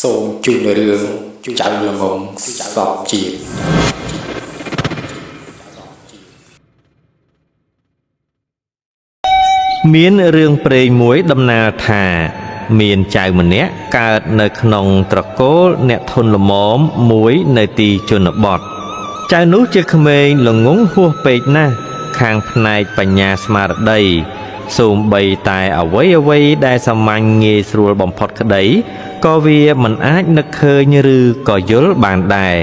សូមជូនរឿងចៅល្ងងសពជាតិ មានរឿងព្រេងមួយដំណាលថា មានចៅម្នាក់កើតនៅក្នុងត្រកូលអ្នកធនល្មមមួយនៅទីជនបទចៅនោះជាក្មេងល្ងងហួសពេកណាស់ខាងផ្នែកបញ្ញាស្មារតីសូម្បីតែអ្វីអ្វីដែលសាមញ្ញងាយស្រួលបំផុតក្តីក៏វាមិនអាចនឹកឃើញឬក៏យល់បានដែរ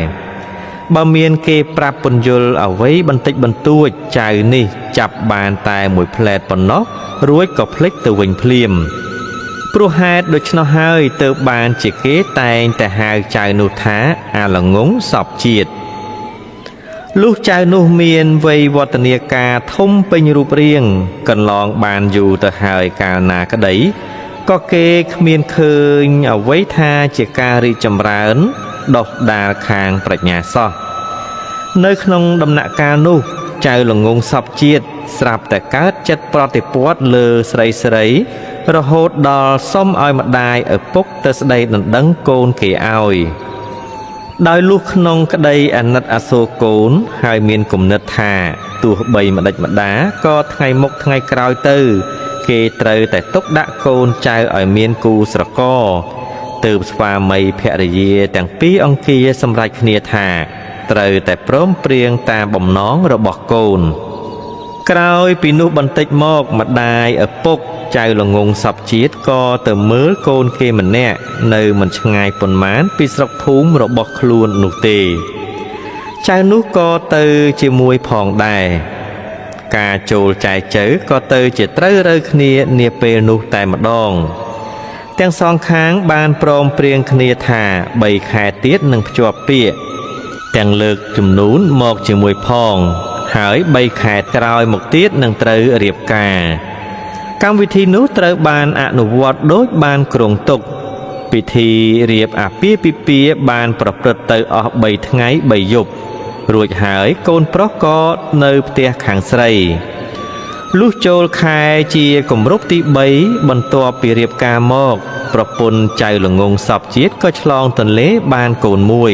បើមានគេប្រាប់ពន្យល់អ្វីបន្តិចបន្តួចចៅនេះចាប់បានតែមួយផ្លែតប៉ុណ្ណោះរួចក៏ភ្លេចទៅវិញភ្លាមព្រោះហេតុដូច្នោះហើយទើបបានជាគេតែងតែហៅចៅនោះថាអាល្ងងសពជាតិលុះចៅនោះមានវ័យវឌ្ឍនាការធំពេញរូបរាងកន្លងបានយូរទៅហើយកាលណាក្តីក៏គេគ្មានឃើញអ្វីថាជាការរីកចម្រើនដុះដាលខាងប្រាជ្ញាសោះនៅក្នុងដំណាក់កាលនោះចៅល្ងងសពជាតិស្រាប់តែកើតចិត្តប្រតិព័ទ្ធលើស្រីស្រីរហូតដល់សុំឲ្យម្ដាយឪពុកទៅស្ដីដណ្ដឹងកូនគេឲ្យដោយលុះក្នុងក្តីអាណិតអាសូរកូនហើយមានគំនិតថាទោះបីម្ដេចម្ដាក៏ថ្ងៃមុខថ្ងៃក្រោយទៅគេត្រូវតែទុកដាក់កូនចៅឲ្យមានគូស្រករទើបស្វាមីភរិយាទាំងពីរអង្គាសម្រេចគ្នាថាត្រូវតែព្រមព្រៀងតាមបំណងរបស់កូនក្រោយពីនោះបន្តិចមកម្ដាយឪពុកចៅល្ងងសពជាតិក៏ទៅមើលកូនគេម្នាក់នៅមិនឆ្ងាយប៉ុន្មានពីស្រុកភូមិរបស់ខ្លួននោះទេចៅនោះក៏ទៅជាមួយផងដែរការចូលចែចូវក៏ទៅជាត្រូវរើគ្នានាពេលនោះតែម្ដងទាំងសងខាងបានព្រមព្រៀងគ្នាថា3ខែទៀតនឹងភ្ជាប់ពាក្យទាំងលើកចំនួនមកជាមួយផងហើយ3ខែក្រោយមកទៀតនឹងត្រូវរៀបការកម្មវិធីនោះត្រូវបានអនុវត្តដូចបានគ្រោងទុកពិធីរៀបអាពាហ៍ពិពាហ៍បានប្រព្រឹត្តទៅអស់3ថ្ងៃ3យប់រួចហើយកូនប្រុសក៏នៅផ្ទះខាងស្រីលុះចូលខែជាគម្រប់ទី3បន្ទាប់ពីរៀបការមកប្រពន្ធចៅល្ងងសពជាតិក៏ឆ្លងទន្លេបានកូនមួយ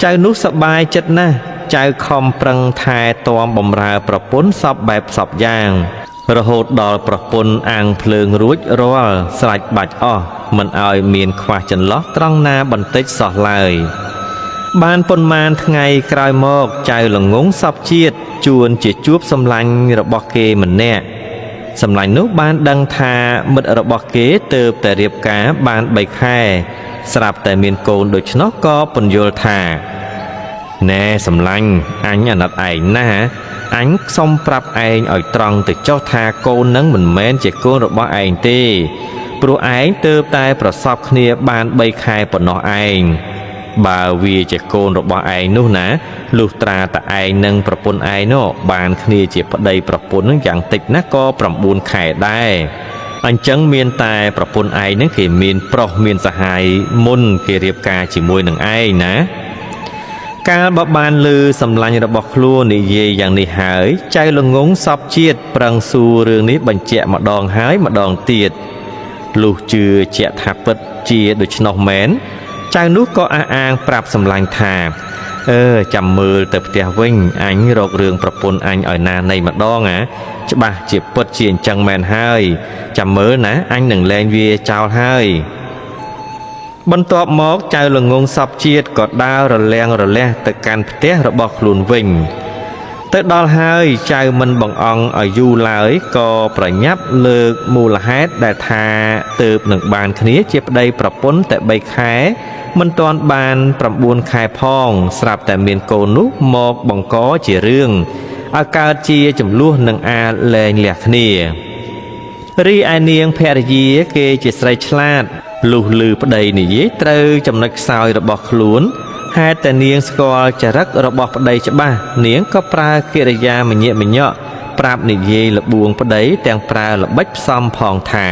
ចៅនោះសប្បាយចិត្តណាស់ចៅខំប្រឹងថែទាំបំរើប្រពន្ធសពបែបសពយ៉ាងរហូតដល់ប្រពន្ធអាំងភ្លើងរួចរាល់ស្រេចបាច់អស់មិនឲ្យមានខ្វះចន្លោះត្រង់ណាបន្តិចសោះឡើយបានប៉ុន្មានថ្ងៃក្រោយមកចៅល្ងងសពជាតិជួនជាជួបសម្លាញ់របស់គេម្នាក់សម្លាញ់នោះបានដឹងថាមិត្តរបស់គេទើបតែរៀបការបាន3ខែស្រាប់តែមានកូនដូច្នោះក៏ពន្យល់ថាណែសម្លាញ់អញអាណិតឯងណាស់អញសុំប្រាប់ឯងឲ្យត្រង់ទៅចុះថាកូននឹងមិនមែនជាកូនរបស់ឯងទេព្រោះឯងទើបតែប្រសពគ្នាបាន3ខែប៉ុណ្ណោះឯងបើវាជាកូនរបស់ឯងនោះណាលុះត្រាតែឯងនិងប្រពន្ធឯងនោះបានគ្នាជាប្តីប្រពន្ធនឹងយ៉ាងតិចណាស់ក៏9ខែដែរអញ្ចឹងមានតែប្រពន្ធឯងនឹងគេមានប្រុសមានសហាយមុនគេរៀបការជាមួយនឹងឯងណាកាលបើបានឮសម្លាញ់របស់ខ្លួននិយាយយ៉ាងនេះហើយចៅល្ងងសពជាតិប្រឹងសួររឿងនេះបញ្ជាក់ម្ដងហើយម្ដងទៀតលុះជឿជាក់ថាពិតជាដូច្នោះមែនចៅនោះក៏អះអាងប្រាប់សម្លាញ់ថាចាំមើលទៅផ្ទះវិញអញរករឿងប្រពន្ធអញឲ្យណានៃម្ដងណាច្បាស់ជាពិតជាអញ្ចឹងមែនហើយចាំមើលណាអញនឹងលែងវាចោលហើយបន្ទាប់មកចៅល្ងងសពជាតិក៏ដើររលាំងរលះទៅកាន់ផ្ទះរបស់ខ្លួនវិញទៅដល់ហើយចៅមិនបង្អង់ឲ្យយូរឡើយក៏ប្រញាប់លើកមូលហេតុដែលថាទើបនឹងបានគ្នាជាប្តីប្រពន្ធតែ3ខែមិនទាន់បាន9ខែផងស្រាប់តែមានកូននោះមកបង្កជារឿងឲ្យកើតជាចំនួននឹងអាលែងលះគ្នារីឯនាងភរិយាគេជាស្រីឆ្លាតលុះឮប្តីនិយាយត្រូវចំណុចខ្សោយរបស់ខ្លួនហេតុតែនាងស្គាល់ចរិតរបស់ប្តីច្បាស់នាងក៏ប្រើកិរិយាមញាក់មញក់ប្រាប់និយាយលបួងប្តីទាំងប្រើល្បិចផ្សំផងថា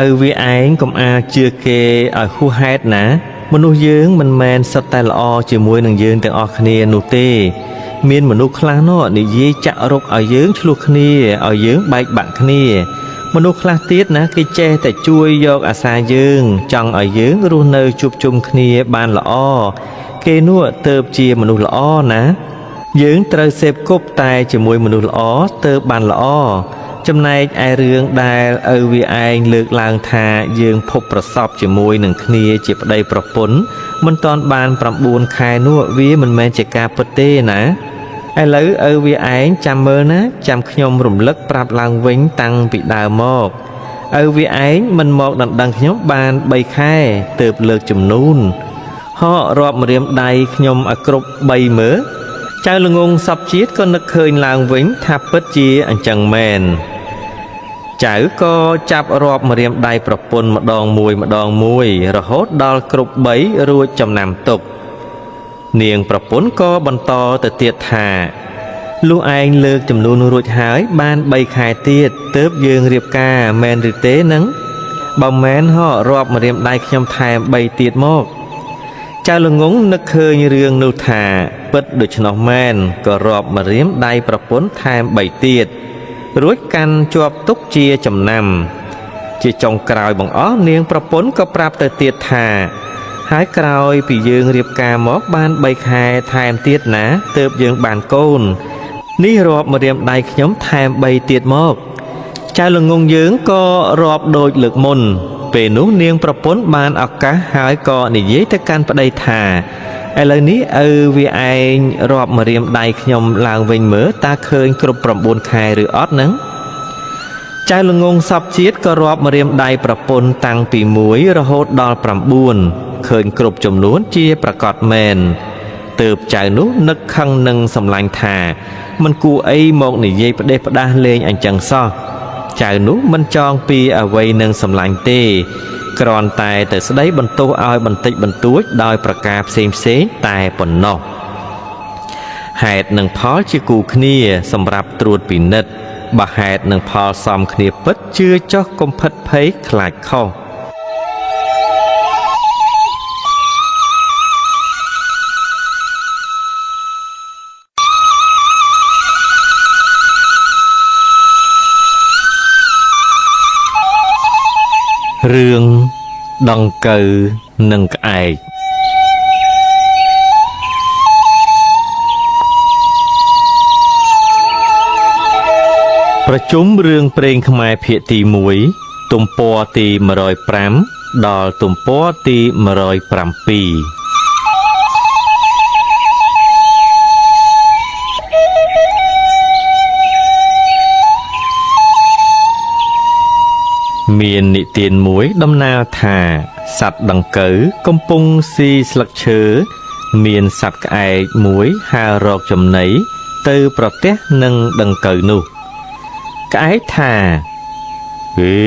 ឪវាឯងកុំអាលជឿគេឲ្យហួសហេតុណាមនុស្សយើងមិនមែនសុទ្ធតែល្អជាមួយនឹងយើងទាំងអស់គ្នានោះទេមានមនុស្សខ្លះនោះនិយាយចាក់រុកឲ្យយើងឆ្លោះគ្នាឲ្យយើងបែកបាក់គ្នា មនុស្សខ្លះទៀតណាគេចេះតែជួយយកអាសាយើងចង់ឲ្យយើងរស់នៅជួបជុំគ្នាបានល្អគេនោះទៅជាមនុស្សល្អណាយើងត្រូវសេពគប់តែជាមួយមនុស្សល្អទៅបានល្អចំណែកឯរឿងដែលឪវាឯងលើកឡើងថាយើងភពប្រសពជាមួយនឹងគ្នាជាប្តីប្រពន្ធមិនទាន់បាន9ខែនោះវាមិនមែនជាការពិតទេណាឥឡូវឪវាឯងចាំមើលណាចាំខ្ញុំរំលឹកប្រាប់ឡើងវិញតាំងពីដើមមកឪវាឯងមិនមកដណ្ដឹងខ្ញុំបាន3ខែទើបលើកចំនួនហករាប់ម្រាមដៃខ្ញុំឲ្យគ្រប់3មើលចៅល្ងងសពជាតិក៏នឹកឃើញឡើងវិញថាពិតជាអញ្ចឹងមែនចៅក៏ចាប់រាប់ម្រាមដៃប្រពន្ធម្ដងមួយម្ដងមួយរហូតដល់គ្រប់3រួចចំណាំទុកនាងប្រពន្ធក៏បន្តទៅទៀតថាលុះឯងលើកចំនួនរួចហើយបាន3ខែទៀតទើបយើងរៀបការមែនឬទេនឹងបើមែនហករាប់ម្រាមដៃខ្ញុំថែម3ទៀតមកចៅល្ងងនឹកឃើញរឿងនោះថាពិតដូច្នោះមែនក៏រាប់ម្រាមដៃប្រពន្ធថែម3ទៀតរួចកាន់ជាប់ទុកជាចំណាំជាចុងក្រោយបង្អស់នាងប្រពន្ធក៏ប្រាប់ទៅទៀតថាហើយក្រោយពីយើងរៀបការមកបាន3ខែថែមទៀតណាទើបយើងបានកូននេះរាប់ម្រាមដៃខ្ញុំថែម3ទៀតមកចៅល្ងងយើងក៏រាប់ដូចលើកមុនពេលនោះនាងប្រពន្ធបានឱកាសហើយក៏និយាយទៅកាន់ប្តីថាឥឡូវនេះឪវាឯងរាប់ម្រាមដៃខ្ញុំឡើងវិញមើលតើឃើញគ្រប់9ខែឬអត់នឹងចៅល្ងងសពជាតិក៏រាប់ម្រាមដៃប្រពន្ធតាំងពី1រហូតដល់9ឃើញគ្រប់ចំនួនជាប្រកបមែនទើបចៅនោះនឹកខឹងនឹងសម្លាញ់ថាមិនគួរអីមកនិយាយផ្ដេសផ្ដាស់លេងអញ្ចឹងសោះចៅនោះមិនចងពីអ្វីនឹងសម្លាញ់ទេគ្រាន់តែទៅស្ដីបន្ទោសឲ្យបន្តិចបន្តួចដោយប្រការផ្សេងផ្សេងតែប៉ុណ្ណោះហេតុនិងផលជាគូគ្នាសម្រាប់ត្រួតពិនិត្យបើហេតុនិងផលសមគ្នាពិតជឿចុះកុំភិតភ័យខ្លាចខុសរឿងដង្កូវនិងក្អែកប្រជុំរឿងព្រេងខ្មែរភាគទី1ទំព័រទី105ដល់ទំព័រទី107មាននិទានមួយដំណាលថាសត្វដង្កូវកំពុងស៊ីស្លឹកឈើមានសត្វក្អែកមួយហើររកចំណីទៅប្រទះនឹងដង្កូវនោះក្អែកថាអេ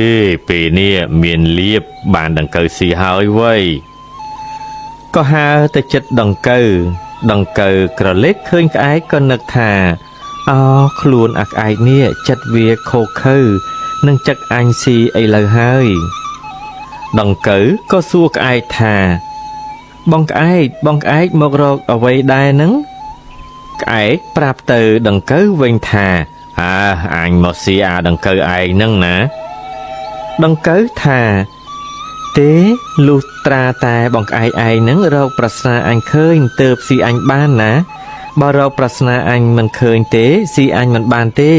ពេលនេះមានលៀបបានដង្កូវស៊ីហើយវ៉ៃក៏ហើរទៅចិត្តដង្កូវដង្កូវក្រឡេកឃើញក្អែកក៏នឹកថាអោខ្លួនអាក្អែកនេះចិត្តវាខូខើនឹងចឹកអញស៊ីអីលើហើយដង្កូវក៏សួរក្អែកថាបងក្អែកបងក្អែកមករកអ្វីដែរនឹងក្អែកប្រាប់ទៅដង្កូវវិញថាអើអញមកស៊ីអាដង្កូវឯងនឹងណាដង្កូវថាទេលុះត្រាតែបងក្អែកឯងនឹងរកប្រស្នាអញឃើញទើបស៊ីអញបានណាបើរកប្រស្នាអញមិនឃើញទេស៊ីអញមិនបានទេ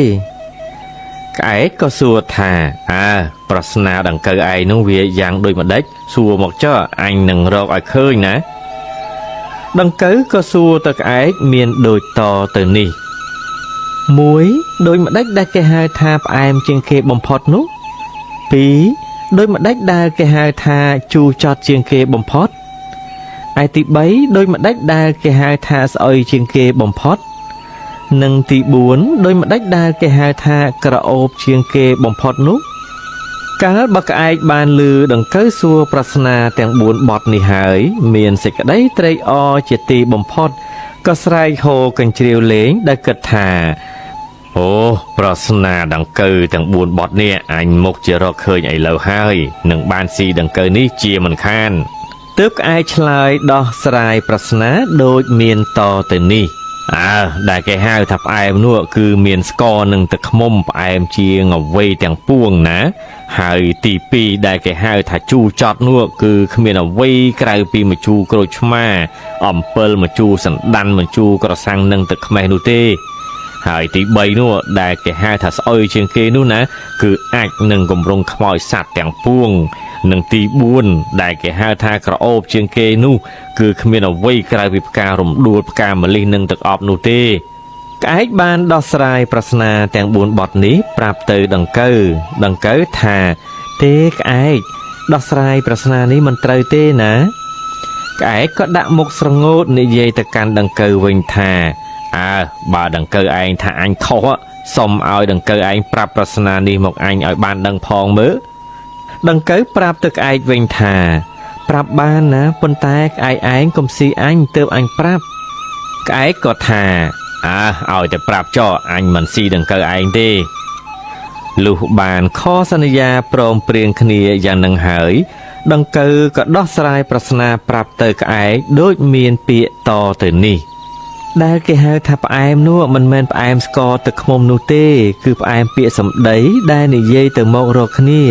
ក្អែកក៏សួរថាអើប្រស្នាដង្កូវឯងនោះវាយ៉ាងដូចម្ដេចសួរមកចុះអញនឹងរកឲ្យឃើញណាដង្កូវក៏សួរទៅក្អែកមានដូចតទៅនេះ1ដូចម្ដេចដែលគេហៅថាផ្អែមជាងគេបំផុតនោះ2ដូចម្ដេចដែលគេហៅថាជូរចត់ជាងគេបំផុតឯទី3ដូចម្ដេចដែលគេហៅថាស្អុយជាងគេបំផុតនិងទី4ដូចម្ដេចដែលគេហៅថាក្រអូបជាងគេបំផុតនោះកាលបើក្អែកបានឮដង្កូវសួរប្រស្នាទាំង4បទនេះហើយមានសេចក្តីត្រេកអរជាទីបំផុតក៏ស្រែកហូរកញ្ជ្រៀវលេងដែលគិតថាអូប្រស្នាដង្កូវទាំង4បទនេះអញមុខជារកឃើញឥឡូវហើយនឹងបានស៊ីដង្កូវនេះជាមិនខានទើបក្អែកឆ្លើយដោះស្រាយប្រស្នាដូចមានតទៅនេះ អើដែលគេហៅថាផ្អែមនោះគឺមានស្ករនិងទឹកឃ្មុំផ្អែមជាងអ្វីទាំងពួងណាហើយទី2ដែលគេហៅថាជូរចត់នោះគឺគ្មានអ្វីក្រៅពីម្ជូរក្រូចឆ្មាអំពិលម្ជូរសណ្ដាន់ម្ជូរក្រសាំងនិងទឹកខ្មេះនោះទេហើយទី3នោះដែលគេហៅថាស្អុយជាងគេនោះណាគឺអាចនឹងគម្រងខ្មោចសត្វទាំងពួងនិងទី4ដែលគេហៅថាក្រអូបជាងគេនោះគឺគ្មានអ្វីក្រៅពីផ្ការំដួលផ្កាម្លិះនិងទឹកអប់នោះទេក្អែកបានដោះស្រាយប្រស្នាទាំង4បទនេះប្រាប់ទៅដង្កូវដង្កូវថាទេក្អែកដោះស្រាយប្រស្នានេះមិនត្រូវទេណាក្អែកក៏ដាក់មុខស្រងូតនិយាយទៅកាន់ដង្កូវវិញថាអើបើដង្កូវឯងថាអញខុសសុំឲ្យដង្កូវឯងប្រាប់ប្រស្នានេះមកអញឲ្យបានដឹងផងមើលដង្កូវប្រាប់ទៅក្អែកវិញថាប្រាប់បានណាប៉ុន្តែក្អែកឯងកុំស៊ីអញទើបអញប្រាប់ក្អែកក៏ថាអើឲ្យតែប្រាប់ចោអញមិនស៊ីដង្កូវឯងទេលុះបានខសន្យាព្រមព្រៀងគ្នាយ៉ាងនឹងហើយដង្កូវក៏ដោះស្រាយប្រស្នាប្រាប់ទៅក្អែកដូចមានពាក្យតទៅនេះដែលគេហៅថាផ្អែមនោះមិនមែនផ្អែមស្ករទឹកឃ្មុំនោះទេគឺផ្អែមពាក្យសម្ដីដែលនិយាយទៅមករកគ្នា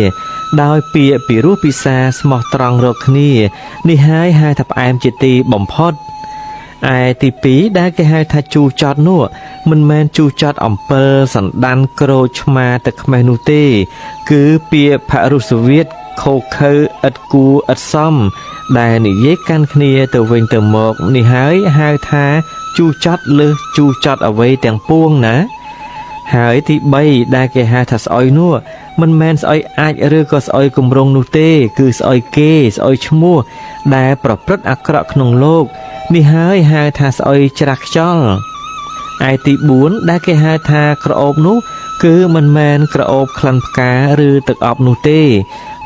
ដោយពាក្យពីរោះពិសាស្មោះត្រង់រកគ្នានេះហើយហៅថាផ្អែមជាទីបំផុតឯទី2ដែលគេហៅថាជូរចត់នោះមិនមែនជូរចត់អំពិលសណ្ដានក្រូចឆ្មាទឹកខ្មេះនោះទេគឺពាក្យផរុសវាទខូខើឥតគួរឥតសមដែលនិយាយកាន់គ្នាទៅវិញទៅមកនេះហើយហៅថាជូរចត់លើសជូរចត់អ្វីទាំងពួងណាហើយទី3ដែលគេហៅថាស្អុយនោះមិនមែនស្អុយអាចឬក៏ស្អុយគម្រងនោះទេគឺស្អុយគេស្អុយឈ្មោះដែលប្រព្រឹត្តអាក្រក់ក្នុងលោកនេះហើយហៅថាស្អុយច្រាស់ខ្យល់ឯទី4ដែលគេហៅថាក្រអូបនោះគឺមិនមែនក្រអូបក្លិនផ្កាឬទឹកអប់នោះទេ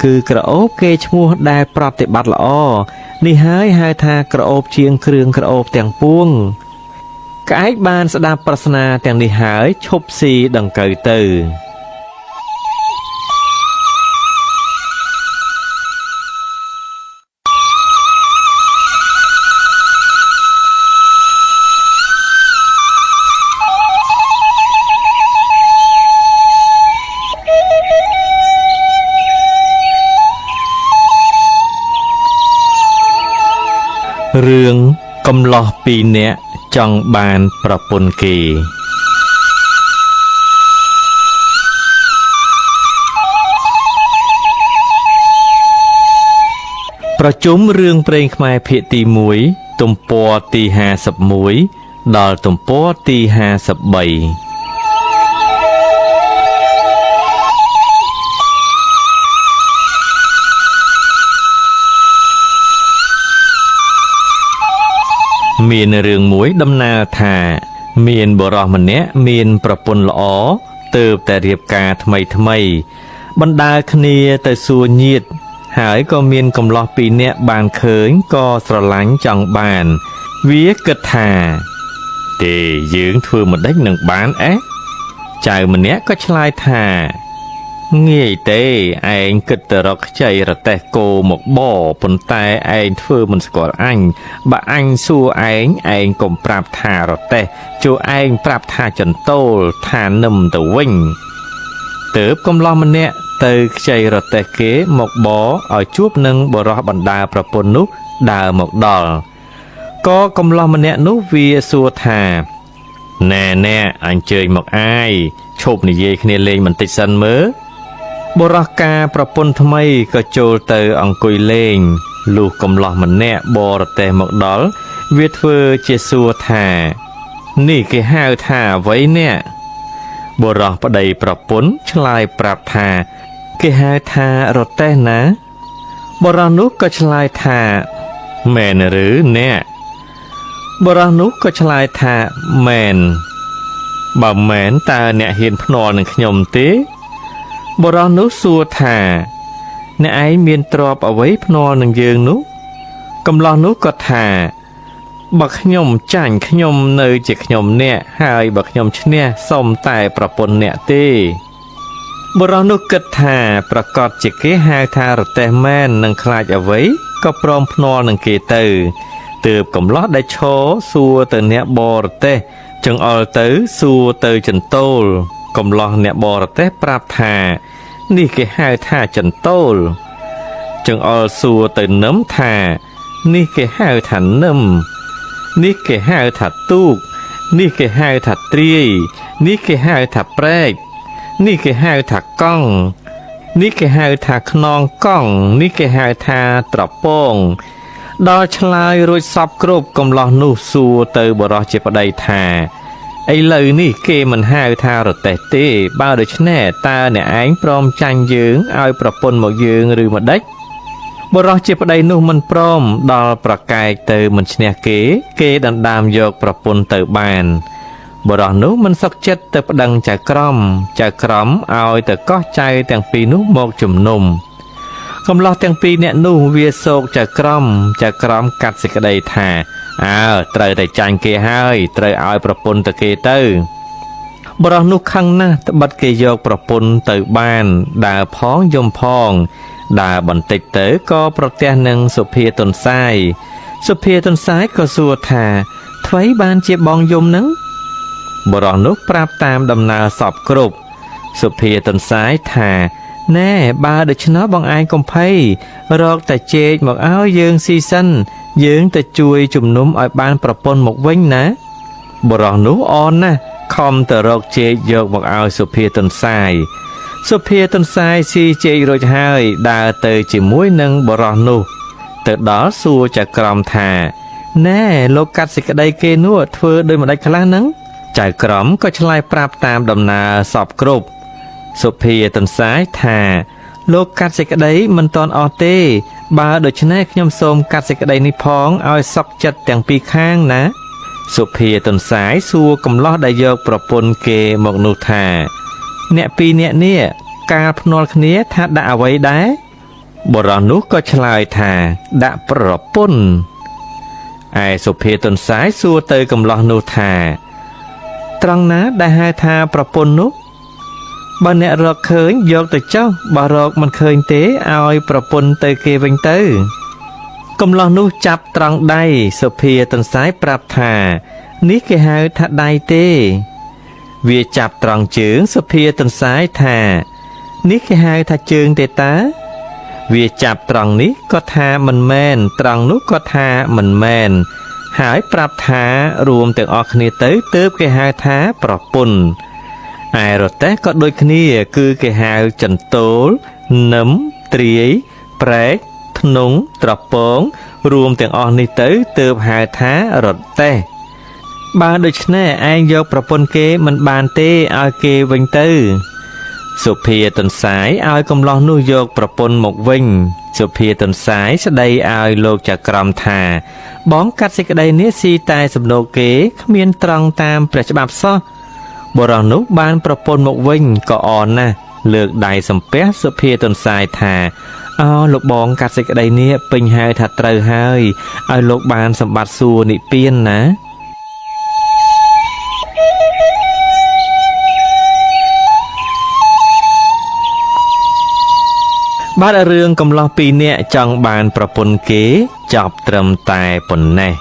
គឺក្រអូបគេឈ្មោះដែលប្រតិបត្តិល្អនេះហើយហៅថាក្រអូបជាងគ្រឿងក្រអូបទាំងពួងក្អែកបានស្ដាប់ប្រស្នាទាំងនេះហើយឈប់ស៊ីដង្កូវទៅរឿងកំលោះពីរនាក់ចង់បានប្រពន្ធគេប្រជុំរឿងព្រេងខ្មែរភាគទី1ទំព័រទី51ដល់ទំព័រទី53មានរឿងមួយដំណាលថាមានបុរសម្នាក់មានប្រពន្ធល្អទើបតែរៀបការថ្មីថ្មីបណ្ដើគ្នាទៅសួរញាតិហើយក៏មានកំលោះពីរនាក់បានឃើញក៏ស្រឡាញ់ចង់បានវាគិតថាទេយើងធ្វើមិនដេចនឹងបានអេចៅម្នាក់ក៏ឆ្លើយថាងាយទេឯងគិតទៅរកខ្ចីរទេះគោមកបប៉ុន្តែឯងធ្វើមិនស្គាល់អញបើអញសួរឯងឯងកុំប្រាប់ថារទេះចូលឯងប្រាប់ថាចន្ទោលថានឹមទៅវិញទើបកំលោះម្នាក់ទៅខ្ចីរទេះគេមកបឲ្យជួបនឹងបុរសបណ្ដាប្រពន្ធនោះដើរមកដល់ក៏កំលោះម្នាក់នោះវាសួរថាណែណែអញ្ជើញមកអាយឈប់និយាយគ្នាលេងបន្តិចសិនមើលបុរសការប្រពន្ធថ្មីក៏ចូលទៅអង្គុយលេងលុះកំលោះម្នាក់បរទេះមកដល់វាធ្វើជាសួរថានេះគេហៅថាអ្វីអ្នកបុរសប្តីប្រពន្ធឆ្លើយប្រាប់ថាគេហៅថារទេះណាបុរសនោះក៏ឆ្លើយថាមែនឬអ្នកបុរសនោះក៏ឆ្លើយថាមែនបើមែនតើអ្នកហ៊ានភ្នាល់នឹងខ្ញុំទេបុរសនោះសួរថាអ្នកឯងមានទ្រព្យអ្វីភ្នាល់នឹងយើងនោះកំលោះនោះក៏ថាបើខ្ញុំចាញ់ខ្ញុំនៅជាខ្ញុំអ្នកហើយបើខ្ញុំឈ្នះសុំតែប្រពន្ធអ្នកទេបុរសនោះគិតថាប្រកាសជាគេហៅថារទេះមែននឹងខ្លាចអ្វីក៏ព្រមភ្នាល់នឹងគេទៅ ទើបកំឡោះដែលឈរសួរទៅអ្នកបរទេសចង្អុលទៅសួរទៅចន្ទោលកំឡោះអ្នកបរទេសប្រាប់ថានេះគេហៅថាចន្ទោលចង្អុលសួរទៅនឹមថានេះគេហៅថានឹមនេះគេហៅថាទូកនេះគេហៅថាទ្រាយនេះគេហៅថាព្រែកនេះគេហៅថាកង់នេះគេហៅថាខ្នងកង់នេះគេហៅថាត្រពងដល់ឆ្លើយរួចសពគ្រប់កំឡោះនោះសួរទៅបរោះជាប្តីថាឥឡូវនេះគេមិនហៅថារទេះទេបើដូច្នេះតើអ្នកឯងព្រមចាញ់យើងឲ្យប្រពន្ធមកយើងឬម្ដេចបរោះជាប្តីនោះមិនព្រមដល់ប្រកែកទៅមិនឈ្នះគេគេដណ្ដើមយកប្រពន្ធទៅបានបរោះនោះមិនសុខចិត្តទៅប្តឹងចៅក្រមចៅក្រមឲ្យទៅកោះចៅទាំងពីរនោះមកជំនុំកំឡោះទាំងពីរអ្នកនោះវាសោកចៅក្រមចៅក្រមកាត់សេចក្តីថាអើត្រូវតែចាញ់គេហើយត្រូវឲ្យប្រពន្ធទៅគេទៅបរោះនោះខឹងណាស់ត្បិតគេយកប្រពន្ធទៅបានដើរផងយំផងដើរបន្តិចទៅក៏ប្រទះនឹងសុភាទន្សាយសុភាទន្សាយក៏សួរថាថ្វីបានជាបងយំនឹងបរោះនោះប្រាប់តាមដំណើរសពគ្រប់សុភាទន្សាយថាណែបើដូច្នោះបងឯងកុំភ័យរកតែជែកមកឲ្យយើងស៊ីសិនយើងទៅជួយជំនុំឲ្យបានប្រពន្ធមកវិញណាបរោះនោះអន់ណាស់ខំទៅរកជែកយកមកឲ្យសុភាទន្សាយសុភាទន្សាយស៊ីជែករួចហើយដើរទៅជាមួយនឹងបរោះនោះទៅដល់សួរចៅក្រមថាណែលោកកាត់សេចក្តីគេនោះធ្វើដោយម្ដេចខ្លះហ្នឹងចៅក្រមក៏ឆ្លើយប្រាប់តាមដំណើរសពគ្រប់សុភាទន្សាយថាលោកកាត់សេចក្តីមិនទាន់អស់ទេបើដូច្នេះខ្ញុំសូមកាត់សេចក្តីនេះផងឲ្យសុខចិត្តទាំងពីរខាងណាសុភាទន្សាយសួរកំឡោះដែលយកប្រពន្ធគេមកនោះថាអ្នកពីរអ្នកនេះកាលភ្នាល់គ្នាថាដាក់អ្វីដែរបរោះនោះក៏ឆ្លើយថាដាក់ប្រពន្ធឯសុភាទន្សាយសួរទៅកំឡោះនោះថាត្រង់ណាដែលហៅថាប្រពន្ធនោះបើអ្នករកឃើញយកទៅចុះបើរកមិនឃើញទេឲ្យប្រពន្ធទៅគេវិញទៅកំឡោះនោះចាប់ត្រង់ដៃសុភាទន្សាយប្រាប់ថានេះគេហៅថាដៃទេវាចាប់ត្រង់ជើងសុភាទន្សាយថានេះគេហៅថាជើងទេតាវាចាប់ត្រង់នេះក៏ថាមិនមែនត្រង់នោះក៏ថាមិនមែនហើយប្រាប់ថារួមទាំងអស់គ្នាទៅទើបគេហៅថាប្រពន្ធឯរទេះក៏ដូចគ្នាគឺគេហៅចន្ទោលនឹមទ្រាយព្រែកធ្នង់ត្រពងរួមទាំងអស់នេះទៅទើបហៅថារទេះបើដូច្នេះឯងយកប្រពន្ធគេមិនបានទេឲ្យគេវិញទៅសុភាទន្សាយឲ្យកំឡោះនោះយកប្រពន្ធមកវិញសុភាទន្សាយស្ដីឲ្យលោកចៅក្រមថាបងកាត់សេចក្តីនេះស៊ីតែសំណូកគេគ្មានត្រង់តាមព្រះច្បាប់សោះបរោះនោះបានប្រពន្ធមកវិញក៏អន់ណាស់លើកដៃសំពះសុភាទន្សាយថាអោលោកបងកាត់សេចក្តីនេះពេញហើយថាត្រូវហើយឲ្យលោកបានសម្បត្តិសួគ៌និព្វានណាបាទរឿងកំឡោះពីរនាក់ចង់បានប្រពន្ធគេចប់ត្រឹមតែប៉ុណ្ណេះ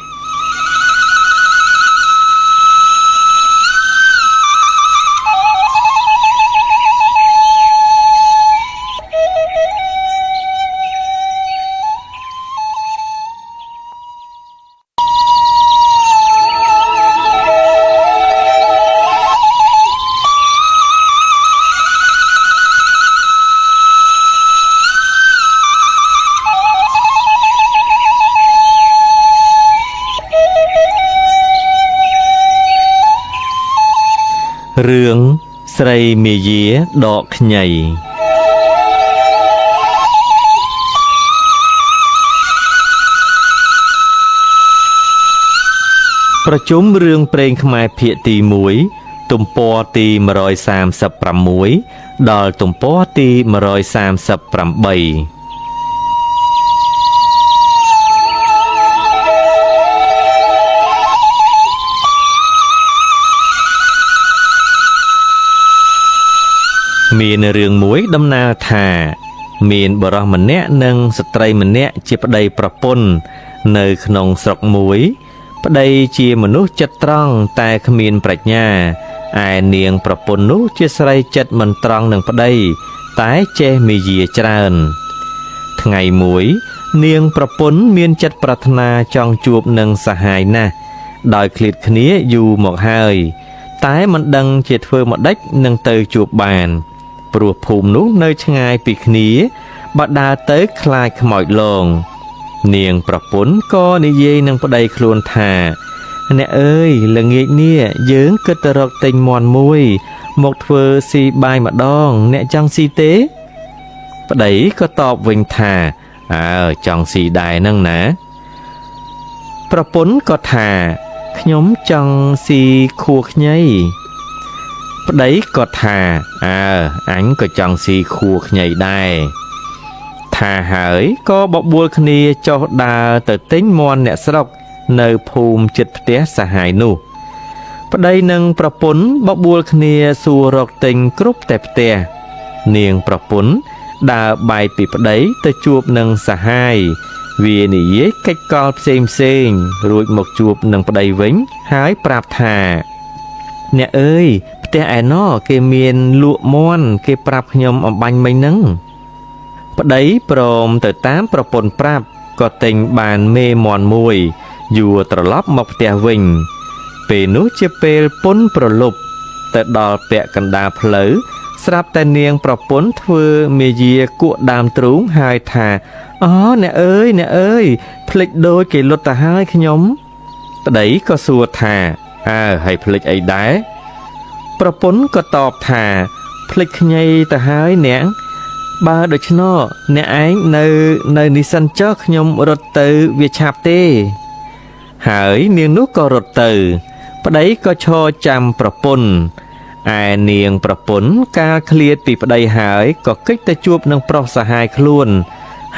រឿងស្រីមាយាដកខ្ញីប្រជុំរឿងព្រេងខ្មែរភាគទី1ទំព័រទី136ដល់ទំព័រទី138មានរឿងមួយដំណាលថាមានបុរសម្នាក់និងស្ត្រីម្នាក់ជាប្តីប្រពន្ធ នៅក្នុងស្រុកមួយ ប្តីជាមនុស្សចិត្តត្រង់តែគ្មានប្រាជ្ញាឯនាងប្រពន្ធនោះជាស្រីចិត្តមិនត្រង់នឹងប្តី តែចេះមាយាច្រើន ថ្ងៃមួយ នាងប្រពន្ធមានចិត្តប្រាថ្នាចង់ជួបនឹងសហាយណាស់ដោយឃ្លាតគ្នាយូរមកហើយ តែមិនដឹងជាធ្វើម្ដេចនឹងទៅជួបបាន ព្រោះភូមិនោះនៅឆ្ងាយពីគ្នាបើដើរទៅខ្លាចខ្មោចលង នាងប្រពន្ធក៏និយាយនឹងប្តីខ្លួនថា អ្នកអើយល្ងាចនេះយើងគិតទៅរកទិញមាន់មួយ មកធ្វើស៊ីបាយម្ដង អ្នកចង់ស៊ីទេ ប្តីក៏តបវិញថាអើចង់ស៊ីដែរនឹងណា ប្រពន្ធក៏ថាខ្ញុំចង់ស៊ីខួខ្ញីប្តីក៏ថាអើអញក៏ចង់ស៊ីខួខ្ញីដែរថាហើយក៏បបួលគ្នាចុះដើរទៅទិញមាន់អ្នកស្រុកនៅភូមិជិតផ្ទះសហាយនោះ ប្តីនិងប្រពន្ធបបួលគ្នាសួររកទិញគ្រប់តែផ្ទះនាងប្រពន្ធដើរបែកពីប្តីទៅជួបនឹងសហាយវានិយាយកិច្ចកលផ្សេងផ្សេងរួចមកជួបនឹងប្តីវិញហើយប្រាប់ថាអ្នកអើយផ្ទះឯណោះគេមានលក់មាន់គេប្រាប់ខ្ញុំអំបញ្ញមិញហ្នឹងប្តីព្រមទៅតាមប្រពន្ធប្រាប់ក៏ទិញបានមេមាន់មួយយួរត្រឡប់មកផ្ទះវិញ ពេលនោះជាពេលពុនប្រលប់ទៅដល់ពាក់កណ្ដាលផ្លូវស្រាប់តែនាងប្រពន្ធធ្វើមាយាគក់ដើមទ្រូងហើយថាអូអ្នកអើយអ្នកអើយភ្លេចដូចគេលុតទៅហើយខ្ញុំប្តីក៏សួរថាអើហើយភ្លេចអីដែរប្រពន្ធក៏តបថាភ្លេចខ្ញីទៅហើយអ្នកបើដូច្នោះអ្នកឯងនៅនេះសិនចុះខ្ញុំរត់ទៅវាឆាប់ទេហើយនាងនោះក៏រត់ទៅប្តីក៏ឈរចាំប្រពន្ធឯនាងប្រពន្ធកាលឃ្លាតពីប្តីហើយក៏គេចទៅជួបនឹងប្រុសសហាយខ្លួន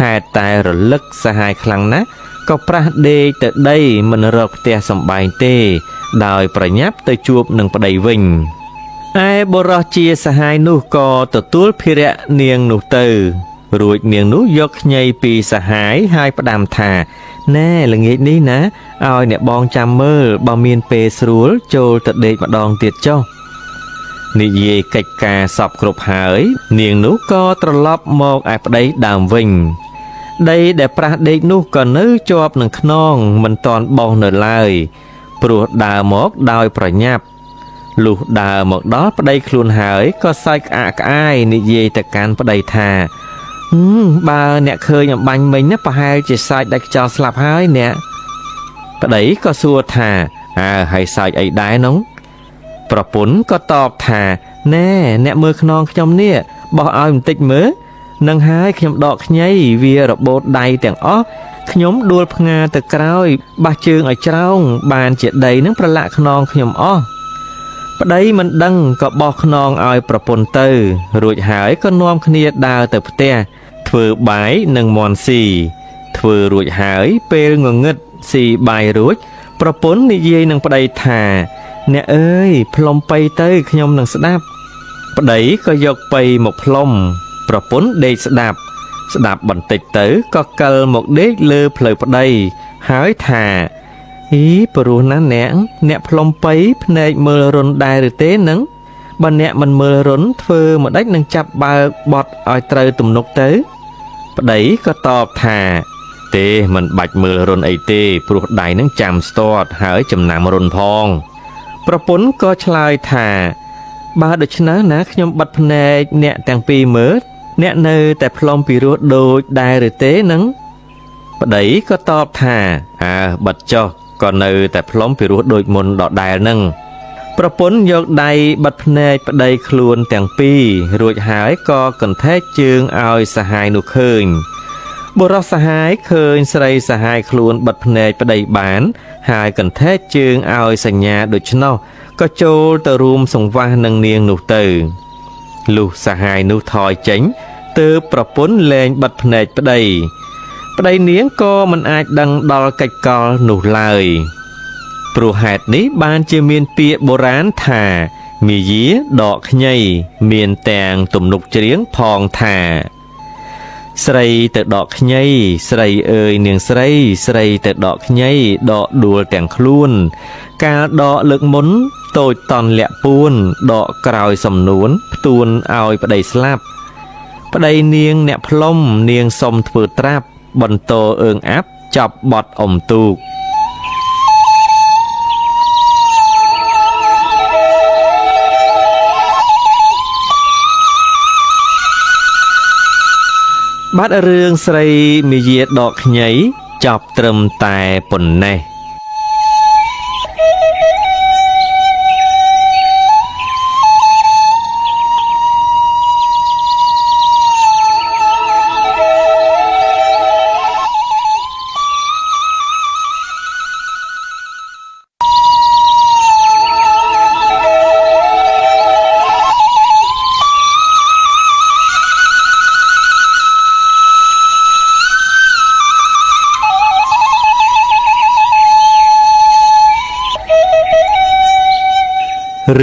ហេតុតែរលឹកសហាយខ្លាំងណាស់ក៏ប្រាស់ដេកទៅដីមិនរកផ្ទះសម្បែងទេ ដោយប្រញាប់ទៅជួបនឹងប្តីវិញឯបុរសជាសហាយនោះក៏ទទួលភារៈនាងនោះទៅ រួចនាងនោះយកខ្ញីពីសហាយហើយផ្ដាំថាណែល្ងាចនេះណាឲ្យអ្នកបងចាំមើលបើមានពេលស្រួលចូលទៅដេកម្ដងទៀតចុះនិយាយកិច្ចការសពគ្រប់ហើយ នាងនោះក៏ត្រឡប់មកឯប្តីដើមវិញដីដែលប្រាស់ដេកនោះក៏នៅជាប់នឹងខ្នងមិនទាន់បោះនៅឡើយព្រោះដើរមកដោយប្រញាប់លុះដើរមកដល់ប្តីខ្លួនហើយក៏សើចក្អាកក្អាយនិយាយទៅកាន់ប្តីថាបើអ្នកឃើញអំបញ្ញមិញណាប្រហែលជាសើចដាច់ខ្យល់ស្លាប់ហើយអ្នកប្តីក៏សួរថាអើហើយសើចអីដែរនោះប្រពន្ធក៏តបថាណែអ្នកមើលខ្នងខ្ញុំនេះបោះឲ្យបន្តិចមើលនឹងហើយខ្ញុំដកខ្ញីវារបូតដៃទាំងអស់ខ្ញុំដួលផ្ងាទៅក្រោយបាសជើងឲ្យច្រោងបានជាដីនឹងប្រឡាក់ខ្នងខ្ញុំអស់ប្តីមិនដឹងក៏បោះខ្នងឲ្យប្រពន្ធទៅ រួចហើយក៏នាំគ្នាដើរទៅផ្ទះធ្វើបាយនិងមាន់ស៊ីធ្វើរួចហើយពេលងងឹតស៊ីបាយរួច ប្រពន្ធនិយាយនឹងប្តីថាអ្នកអើយផ្លុំប៉ីទៅខ្ញុំនឹងស្ដាប់ប្តីក៏យកប៉ីមកផ្លុំប្រពន្ធដេកស្ដាប់ស្ដាប់បន្តិចទៅក៏កិលមកដេកលើផ្លូវប្តីហើយថាអីព្រោះណាស់អ្នកផ្លុំប៉ីភ្នែកមើលរុនដែរឬទេនឹងបើអ្នកមិនមើលរុនធ្វើម្ដេចនឹងចាប់បើកបត់ឲ្យត្រូវទំនុកទៅប្តីក៏តបថាទេមិនបាច់មើលរុនអីទេព្រោះដៃនឹងចាំស្ទាត់ហើយចំណាំរុនផងប្រពន្ធក៏ឆ្លើយថាបើដូច្នេះណាខ្ញុំបិទភ្នែកអ្នកទាំងពីរមើលអ្នកនៅតែផ្លុំពីរោះដូចដែរឬទេនឹងប្តីក៏តបថាអើបិទចុះក៏នៅតែផ្លុំពីរោះដូចមុនដដែលនឹងប្រពន្ធយកដៃបិទភ្នែកប្តីខ្លួនទាំងពីររួចហើយក៏កន្ធែកជើងឲ្យសហាយនោះឃើញបុរសសហាយឃើញស្រីសហាយខ្លួនបិទភ្នែកប្តីបាន ហើយកន្ធែកជើងឲ្យសញ្ញាដូច្នោះក៏ចូលទៅរួមសង្វាសនឹងនាងនោះទៅលុះសហាយនោះថយចេញទើបប្រពន្ធលែងបិទភ្នែកប្តីប្តីនាងក៏មិនអាចដឹងដល់កិច្ចកលនោះឡើយព្រោះហេតុនេះបានជាមានពាក្យបុរាណថាមាយាដកខ្ញីមានទាំងទំនុកច្រៀងផងថា ស្រីទៅដកខ្ញីស្រីអើយនាងស្រីស្រីទៅដកខ្ញីដកដួលទាំងខ្លួន កាលដកលើកមុនតូចតន់លាក់ពួនដកក្រោយសំនួនផ្ទួនឲ្យប្តីស្លាប់ប្តីនាងអ្នកផ្លុំនាងសុំធ្វើត្រាប់បន្តអឿងអាប់ចាប់បត់អុំទូកបាទរឿងស្រីមាយាដកខ្ញីចប់ត្រឹមតែប៉ុណ្ណេះ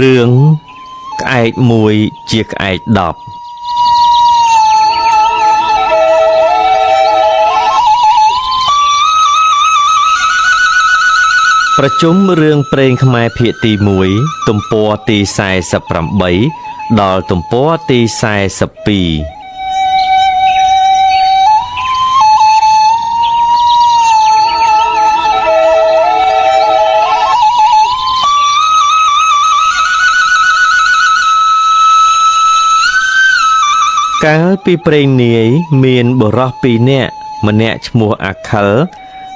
រឿងក្អែកមួយជាក្អែក10ប្រជុំរឿងព្រេងខ្មែរភាគទី1ទំព័រទី48ដល់ទំព័រទី42កាលពីព្រេងនាយមានបុរសពីរនាក់ម្នាក់ឈ្មោះអាខិល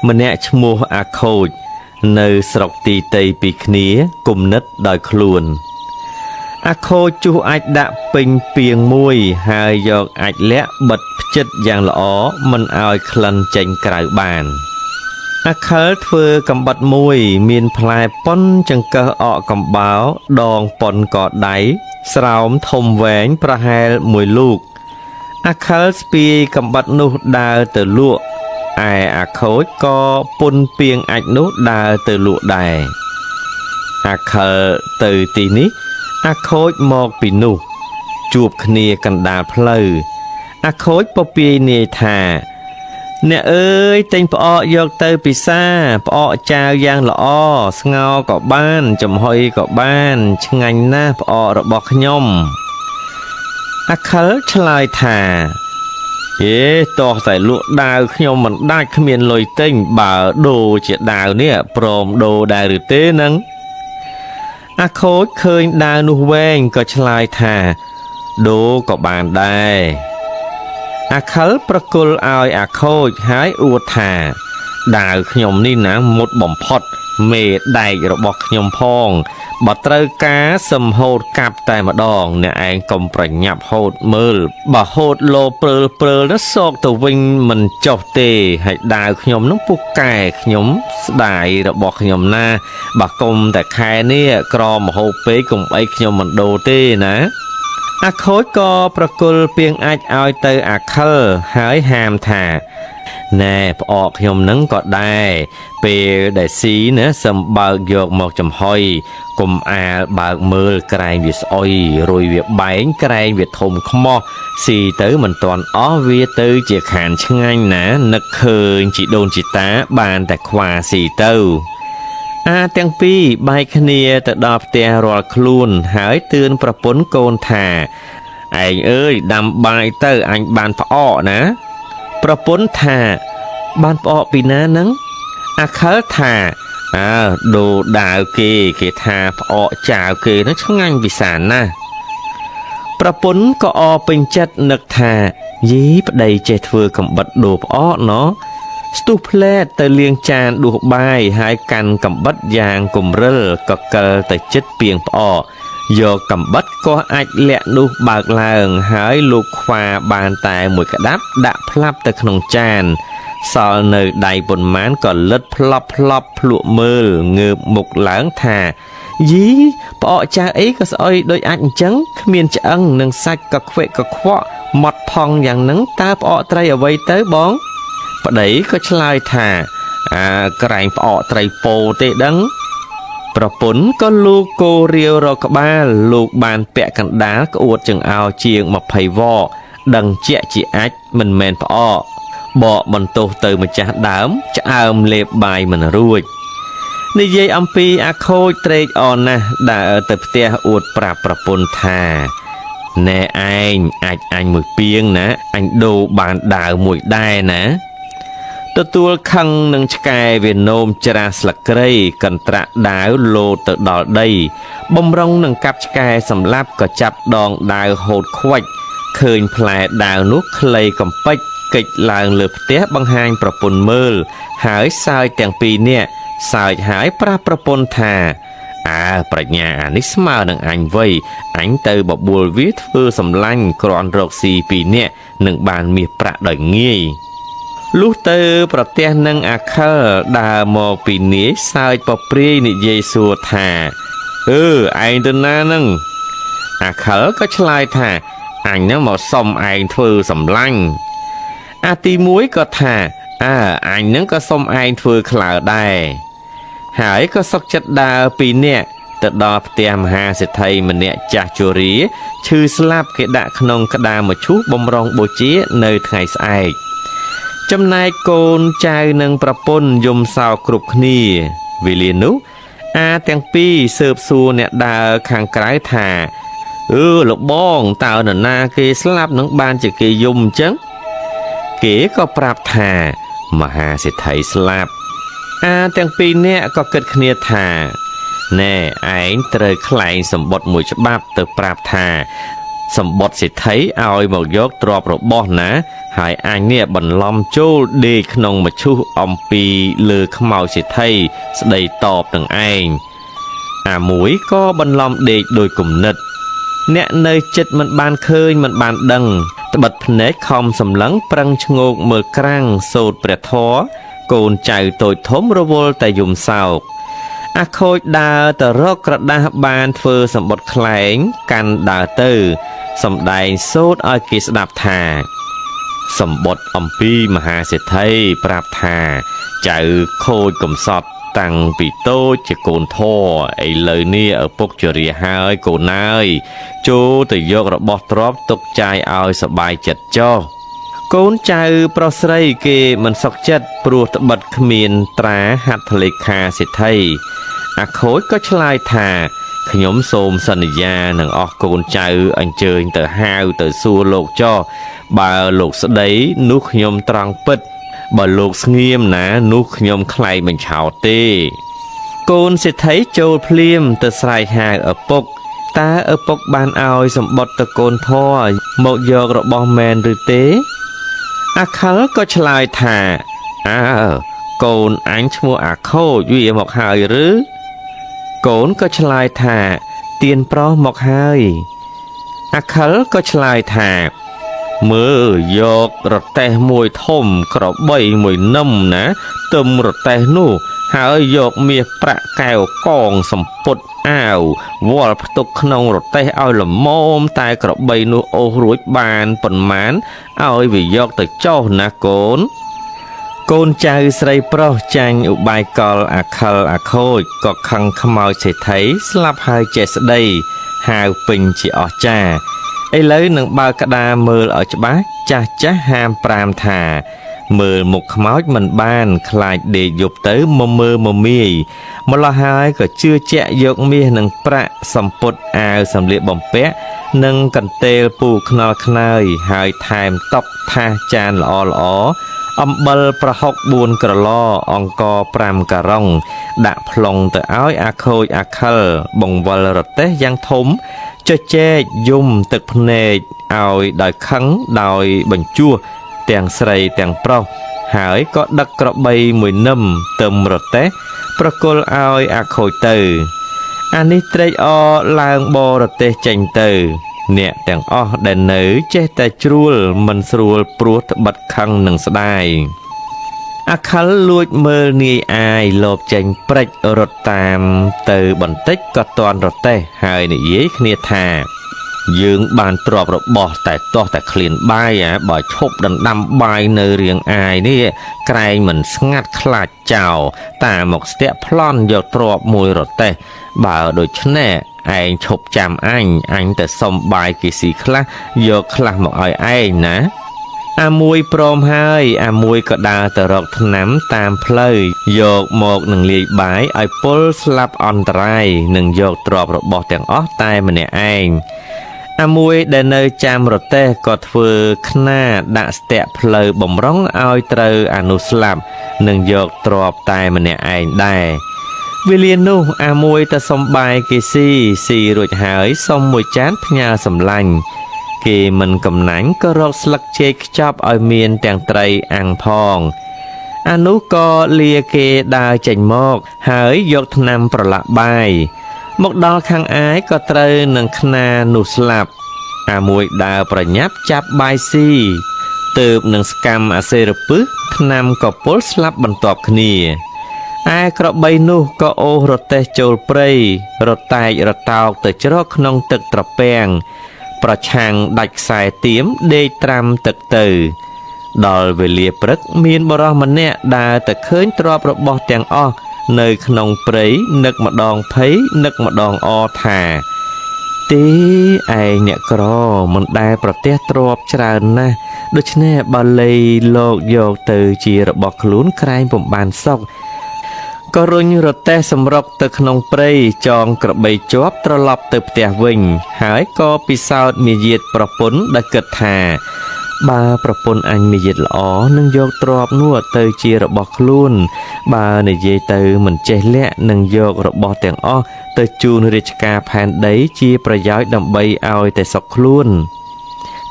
ម្នាក់ឈ្មោះអាខូចនៅស្រុកទីទៃពីគ្នាគំនិតដោយខ្លួនអាខូចជុះអាចដាក់ពេញពាងមួយហើយយកអាចលាក់បិទផ្ចិតយ៉ាងល្អមិនឲ្យក្លិនចេញក្រៅបានអាខិលធ្វើកំបិតមួយមានផ្លែប៉ុនចង្កឹះអកកំបោរដងប៉ុនកដៃស្រោមធំវែងប្រហែលមួយលូកអាខិលស្ពាយកំបិតនោះដើរទៅលក់ឯអាខូចក៏ពុនពាងអាចនោះដើរទៅលក់ដែរអាខិលទៅទីនេះអាខូចមកពីនោះជួបគ្នាកណ្ដាលផ្លូវអាខូចពពាយនាយថាអ្នកអើយទិញផ្អកយកទៅពិសាផ្អកចាវយ៉ាងល្អស្ងោរក៏បានចំហុយក៏បានឆ្ងាញ់ណាស់ផ្អករបស់ខ្ញុំអាខិលឆ្លើយថាអេតោះតែលក់ដាវខ្ញុំមិនដាច់គ្មានលុយទិញបើដូរជាដាវនេះព្រមដូរដែរឬទេនឹងអាខូចឃើញដាវនោះវែងក៏ឆ្លើយថាដូរក៏បានដែរអាខិលប្រគល់ឲ្យអាខូចហើយអួតថាដាវខ្ញុំនេះណាមុតបំផុតមេដែករបស់ខ្ញុំផងបើត្រូវការសំហូតកាប់តែម្ដងអ្នកឯងកុំប្រញាប់ហូតមើលបើហូតលោព្រើលព្រើលនោះសោកទៅវិញមិនចុះទេហើយដាវខ្ញុំនោះពុកកែខ្ញុំស្ដាយរបស់ខ្ញុំណាបើកុំតែខែនេះក្រមហូបពេកកុំអីខ្ញុំមិនដូរទេណាអាខូចក៏ប្រគល់ពាងអាចឲ្យទៅអាខិលហើយហាមថាណែផ្អកខ្ញុំនឹងក៏ដែរពេលដែលស៊ីណាសំបើកយកមកចំហុយកុំអាលបើកមើលក្រែងវាស្អុយរុយវាបែងក្រែងវាធំខ្មោះស៊ីទៅមិនទាន់អស់វាទៅជាខានឆ្ងាញ់ណានឹកឃើញជីដូនជីតាបានតែខ្វាស៊ីទៅអាទាំងពីរបែកគ្នាទៅដល់ផ្ទះរាល់ខ្លួនហើយទឿនប្រពន្ធកូនថាឯងអើយដាំបាយទៅអញបានផ្អកណាប្រពន្ធថាបានផ្អកពីណានឹងអាខិលថាអើដូរដាវគេគេថាផ្អកចាវគេនឹងឆ្ងាញ់ពិសាណាស់ប្រពន្ធក៏អពេញចិត្តនឹកថាយីប្តីចេះធ្វើកំបិតដូរផ្អកណោះស្ទុះផ្លែតទៅលាងចានដួសបាយហើយកាន់កំបិតយ៉ាងគំរិលកកិលទៅចិត្តពាងផ្អកយកកំបិតក៏អាចលាក់នោះបើកឡើងហើយលោកខ្វាបានតែមួយក្តាប់ដាក់ផ្លាប់ទៅក្នុងចានសល់នៅដៃប៉ុន្មានក៏លិតផ្លប់ផ្លប់ភ្លក់មើលងើបមុខឡើងថាយីផ្អកចាអីក៏ស្អុយដូចអាចអញ្ចឹងគ្មានឆ្អឹងនិងសាច់ក៏ខ្វេកក៏ខ្វក់ម៉ត់ផង់យ៉ាងហ្នឹងតើផ្អកត្រីអ្វីទៅបងប្តីក៏ឆ្លើយថាអើក្រែងផ្អកត្រីពោទេដឹងប្រពន្ធក៏លូកគោរាវរកក្បាលលោកបានពាក់កណ្ដាលក្អួតចង្អោជាង20វក ដឹងជាក់ជាអាចមិនមែនផ្អកបកបន្ទោសទៅម្ចាស់ដើមឆ្អើមលេបបាយមិនរួចនិយាយអំពីអាខូចត្រេកអរណាស់ដើរទៅផ្ទះអួតប្រាប់ប្រពន្ធថាណែឯងអាចអញមួយពីងណាអញដូរបានដាវមួយដែរណាទទួលខឹងនឹងឆ្កែវានោមច្រាស់ស្លឹកគ្រៃកន្ត្រាក់ដាវលោតទៅដល់ដីបំរុងនឹងកាប់ឆ្កែសម្លាប់ក៏ចាប់ដងដាវហូតខ្វាច់ឃើញផ្លែដាវនោះខ្លីកំពេចកិច្ចឡើងលើផ្ទះបង្ហាញប្រពន្ធមើលហើយសើចទាំងពីរនាក់សើចហើយប្រាប់ប្រពន្ធថាអើប្រាជ្ញាអានេះស្មើនឹងអញវៃអញទៅបបួលវាធ្វើសម្លាញ់គ្រាន់រកស៊ីពីរនាក់នឹងបានមាសប្រាក់ដោយងាយលុះទៅប្រទះនឹងអាខិលដើរមកពីនាយសើចពព្រាយនិយាយសួរថាអឺឯងទៅណានឹងអាខិលក៏ឆ្លើយថាអញនឹងមកសុំឯងធ្វើសម្លាញ់អាទី1ក៏ថាអើអញនឹងក៏សុំឯងធ្វើក្លើដែរហើយក៏សុកចិត្តដើរពីរនាក់ទៅដល់ផ្ទះមហាសេដ្ឋីម្នាក់ចាស់ជរាឈឺស្លាប់គេដាក់ក្នុងក្តារមឈូសបំរុងបូជានៅថ្ងៃស្អែកចំណែកកូនចៅនិងប្រពន្ធយំសោកគ្រប់គ្នាវេលានោះអាទាំងពីរស៊ើបសួរអ្នកដើរខាងក្រៅថាអឺលោកបងតើនរណាគេស្លាប់នឹងបានជាគេយំអញ្ចឹងគេក៏ប្រាប់ថាមហាសេដ្ឋីស្លាប់អាទាំងពីរនាក់ក៏គិតគ្នាថាណែឯងត្រូវក្លែងសម្បត្តិមួយច្បាប់ទៅប្រាប់ថាសម្បត្តិសេដ្ឋីឲ្យមកយកទ្រព្យរបស់ណាហើយអញនេះបន្លំចូលដេកក្នុងមឈូសអំពីលើខ្មោចសេដ្ឋីស្ដីតបនឹងឯងអាមួយក៏បន្លំដេកដោយគំនិតអ្នកនៅចិត្តមិនបានឃើញមិនបានដឹងត្បិតភ្នែកខំសម្លឹងប្រឹងឈ្ងោកមើលក្រាំងសូត្រព្រះធម៌កូនចៅតូចធំរវល់តែយំសោកអាខូចដើរទៅរកក្រដាសបានធ្វើសម្បត្តិក្លែងកាន់ដើរទៅសម្ដែងសូត្រឲ្យគេស្ដាប់ថាសម្បត្តិអំពីមហាសេដ្ឋីប្រាប់ថាចៅខូចកំសត់តាំងពីតូចជាកូនធរឥឡូវនេះឪពុកជរាហើយកូនអើយចូលទៅយករបស់ទ្រព្យទុកចាយឲ្យសប្បាយចិត្តចុះកូនចៅប្រុសស្រីគេមិនសុខចិត្តព្រោះត្បិតគ្មានត្រាហត្ថលេខាសេដ្ឋីអាខូចក៏ឆ្លើយថាខ្ញុំសូមសន្យានឹងអស់កូនចៅអញ្ជើញទៅហៅទៅសួរលោកចោះបើលោកស្ដីនោះខ្ញុំត្រង់ពិតបើលោកស្ងៀមណានោះខ្ញុំខ្លែងបញ្ឆោតទេកូនសេដ្ឋីចូលភ្លាមទៅស្រែកហៅឪពុកតើឪពុកបានឲ្យសម្បត្តិទៅកូនធរមកយករបស់មែនឬទេអាខិលក៏ឆ្លើយថាអើកូនអញឈ្មោះអាខូចវាមកហើយឬកូនក៏ឆ្លើយថាទៀនប្រុសមកហើយអាខិលក៏ឆ្លើយថាមើលយករទេះមួយធំក្របីមួយនឹមណាទឹមរទេះនោះហើយយកមាសប្រាក់កែវកងសម្ពុតអាវវាល់ផ្ទុកក្នុងរទេះឲ្យល្មមតែក្របីនោះអូសរួចបានប៉ុន្មានឲ្យវាយកទៅចោះណាកូនកូនចៅស្រីប្រុសចាញ់ឧបាយកលអាខិលអាខូចក៏ខឹងខ្មោចសេដ្ឋីស្លាប់ហើយចេះស្ដីហៅពេញជាអស្ចារ្យឥឡូវនឹងបើកក្តារមើលឲ្យច្បាស់ចាស់ចាស់ហាមប្រាមថាមើលមុខខ្មោចមិនបានខ្លាចដេកយប់ទៅមមើមមាយម្ល៉េះហើយក៏ជឿជាក់យកមាសនិងប្រាក់សម្ពុតអាវសម្លៀកបំពាក់និងកន្ទេលពូខ្នល់ខ្នើយហើយថែមតុកថាសចានល្អល្អអំបិលប្រហុក4ក្រឡអង្ករ5ការ៉ុងដាក់ប្លុងទៅឲ្យអាខូចអាខិលបង្វិលរទេះយ៉ាងធំជជែកយំទឹកភ្នែកឲ្យដោយខឹងដោយបញ្ជួសទាំងស្រីទាំងប្រុសហើយក៏ដឹកក្របីមួយនឹមទឹមរទេះប្រគល់ឲ្យអាខូចទៅអានេះត្រេកអរឡើងបរទេសចេញទៅអ្នកទាំងអស់ដែលនៅចេះតែជ្រួលមិនស្រួលព្រោះត្បិតខឹងនឹងស្ដាយអាខិលលួចមើលនាយអាយលបចេញព្រិចរត់តាមទៅបន្តិចក៏ទាន់រទេះហើយនិយាយគ្នាថាយើងបានទ្រព្យរបស់តែទាស់តែឃ្លានបាយបើឈប់ដណ្ដាំបាយនៅរៀងអាយនេះក្រែងមិនស្ងាត់ខ្លាចចោលតាមមកស្ទាក់ប្លន់យកទ្រព្យមួយរទេះបើដូច្នេះ ឯងឈប់ចាំអញអញទៅសុំបាយគេស៊ីខ្លះយកខ្លះមកឲ្យឯងណាអាមួយព្រមហើយអាមួយក៏ដើរទៅរកថ្នាំតាមផ្លូវយកមកនឹងលាយបាយឲ្យពុលស្លាប់អន្តរាយនឹងយកទ្រព្យរបស់ទាំងអស់តែម្នាក់ឯងអាមួយដែលនៅចាំរទេះក៏ធ្វើខ្នាដាក់ស្ទាក់ផ្លូវបំរុងឲ្យត្រូវអានោះស្លាប់នឹងយកទ្រព្យតែម្នាក់ឯងដែរវេលានោះអាមួយទៅសុំបាយគេស៊ីស៊ីរួចហើយសុំមួយចានផ្ញើសម្លាញ់គេមិនកំណាញ់ក៏រកស្លឹកចេកខ្ចប់ឲ្យមានទាំងត្រីអាំងផងអានោះក៏លាគេដើរចេញមកហើយយកថ្នាំប្រឡាក់បាយមកដល់ខាងអាយក៏ត្រូវនឹងខ្នានោះស្លាប់អាមួយដើរប្រញាប់ចាប់បាយស៊ីទៅនឹងស្កម្មអាសេរពឹសថ្នាំក៏ពុលស្លាប់បន្ទាប់គ្នាឯក្របីនោះក៏អូសរទេះចូលព្រៃរតែករតោកទៅជ្រកក្នុងទឹកត្រពាំងប្រឆាំងដាច់ខ្សែទៀមដេកត្រាំទឹកទៅដល់វេលាព្រឹកមានបុរសម្នាក់ដើរទៅឃើញទ្រព្យរបស់ទាំងអស់នៅក្នុងព្រៃនឹកម្ដងភ័យនឹកម្ដងអថាទេឯងអ្នកក្រមិនដែលប្រទះទ្រព្យច្រើនណាស់ដូច្នេះបើលៃលោកយកទៅជារបស់ខ្លួនក្រែងពុំបានសុខក៏រុញរទេះសម្រុកទៅក្នុងព្រៃចងក្របីជាប់ត្រឡប់ទៅផ្ទះវិញហើយក៏ពិសោធន៍មាយាទប្រពន្ធដែលគិតថាបើប្រពន្ធអញមាយាទល្អនឹងយកទ្រព្យនោះទៅជារបស់ខ្លួនបើនិយាយទៅមិនចេះលាក់នឹងយករបស់ទាំងអស់ទៅជូនរាជការផែនដីជាប្រយោជន៍ដើម្បីឲ្យតែសុខខ្លួន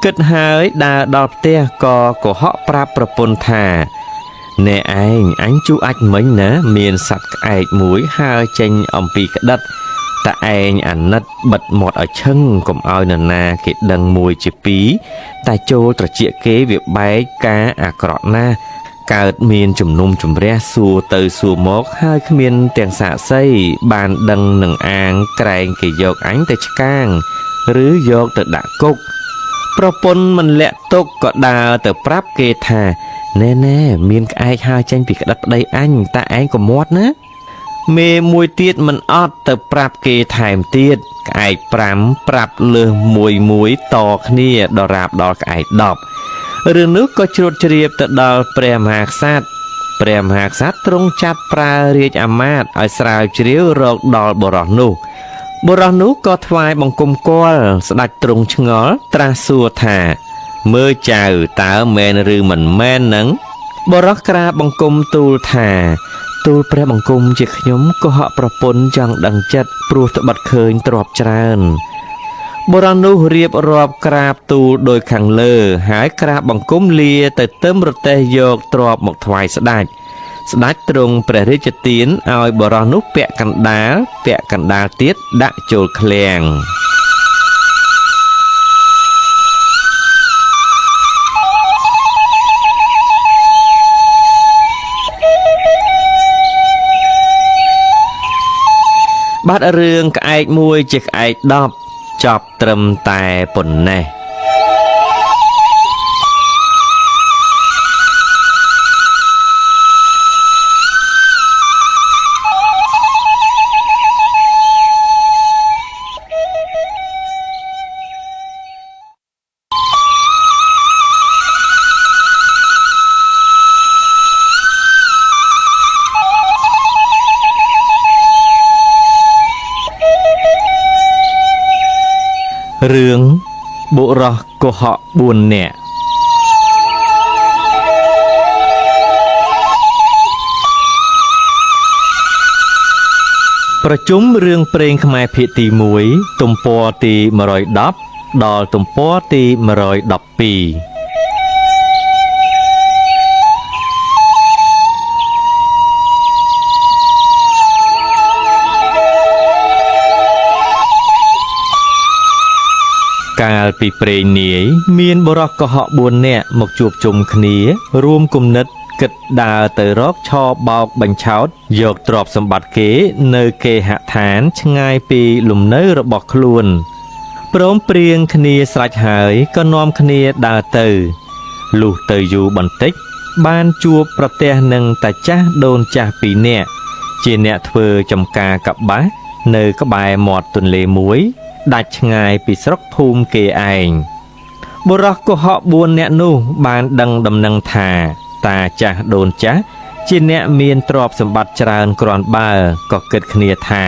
គិតហើយដើរដល់ផ្ទះក៏កុហកប្រាប់ប្រពន្ធថាណែឯងអញជួអាចមិញណាមានសត្វក្អែកមួយហើរចេញអំពីក្តិតតែឯងអាណិតបិទមាត់ឲ្យឈឹងកុំឲ្យនរណាគេដឹងមួយជាពីរតែចូលត្រចៀកគេវាបែកការអាក្រក់ណាស់កើតមានជំនុំជម្រះសួរទៅសួរមកហើយគ្មានទាំងសាក្សីបានដឹងនឹងអាងក្រែងគេយកអញទៅឆ្កាងឬយកទៅដាក់គុកប្រពន្ធមិនលាក់ទុកក៏ដើរទៅប្រាប់គេថាណែណែមានក្អែកហើរចេញពីក្តិតប្តីអញតែឯងក៏មាត់ណាមេមួយទៀតមិនអត់ទៅប្រាប់គេថែមទៀតក្អែក5ប្រាប់លើសមួយមួយតគ្នាដរាបដល់ក្អែក10រឿងនោះក៏ជ្រួតជ្រាបទៅដល់ព្រះមហាក្សត្រព្រះមហាក្សត្រទ្រង់ចាត់ប្រើរាជអាមាត្យឲ្យស្រាវជ្រាវរកដល់បុរសនោះបុរសនោះក៏ថ្វាយបង្គំគាល់ស្ដេចទ្រង់ឆ្ងល់ត្រាស់សួរថាមើលចៅតើមែនឬមិនមែននឹងបុរសក្រាបបង្គំទូលថាទូលព្រះបង្គំជាខ្ញុំកុហកប្រពន្ធចង់ដឹងចិត្តព្រោះត្បិតឃើញទ្រព្យច្រើនបុរសនោះរៀបរាប់ក្រាបទូលដោយខាងលើហើយក្រាបបង្គំលាទៅទឹមរទេះយកទ្រព្យមកថ្វាយស្ដេចស្ដេចទ្រង់ព្រះរាជទានឲ្យបុរសនោះពាក់កណ្ដាលពាក់កណ្ដាលទៀតដាក់ចូលឃ្លាំងបាទរឿងក្អែកមួយជាក្អែក10ចប់ត្រឹមតែប៉ុណ្ណេះរឿងបុរសកុហក4នាក់ប្រជុំរឿងព្រេងខ្មែរភាគទី1ទំព័រទី110ដល់ទំព័រទី112កាលពីព្រេងនាយមានបុរសកុហក4នាក់មកជួបជុំគ្នារួមគំនិតគិតដើរទៅរកឆបោកបញ្ឆោតយកទ្រព្យសម្បត្តិគេនៅគេហដ្ឋានឆ្ងាយពីលំនៅរបស់ខ្លួនព្រមព្រៀងគ្នាស្រេចហើយក៏នាំគ្នាដើរទៅលុះទៅយូរបន្តិចបានជួបប្រទះនឹងតាចាស់ដូនចាស់2នាក់ជាអ្នកធ្វើចំការកប្បាស នៅក្បែរមាត់ទន្លេមួយ ដាច់ឆ្ងាយពីស្រុកភូមិគេឯងបុរសកុហក4នាក់នោះបានដឹងដំណឹងថាតាចាស់ដូនចាស់ជាអ្នកមានទ្រព្យសម្បត្តិច្រើនគ្រាន់បើក៏គិតគ្នាថា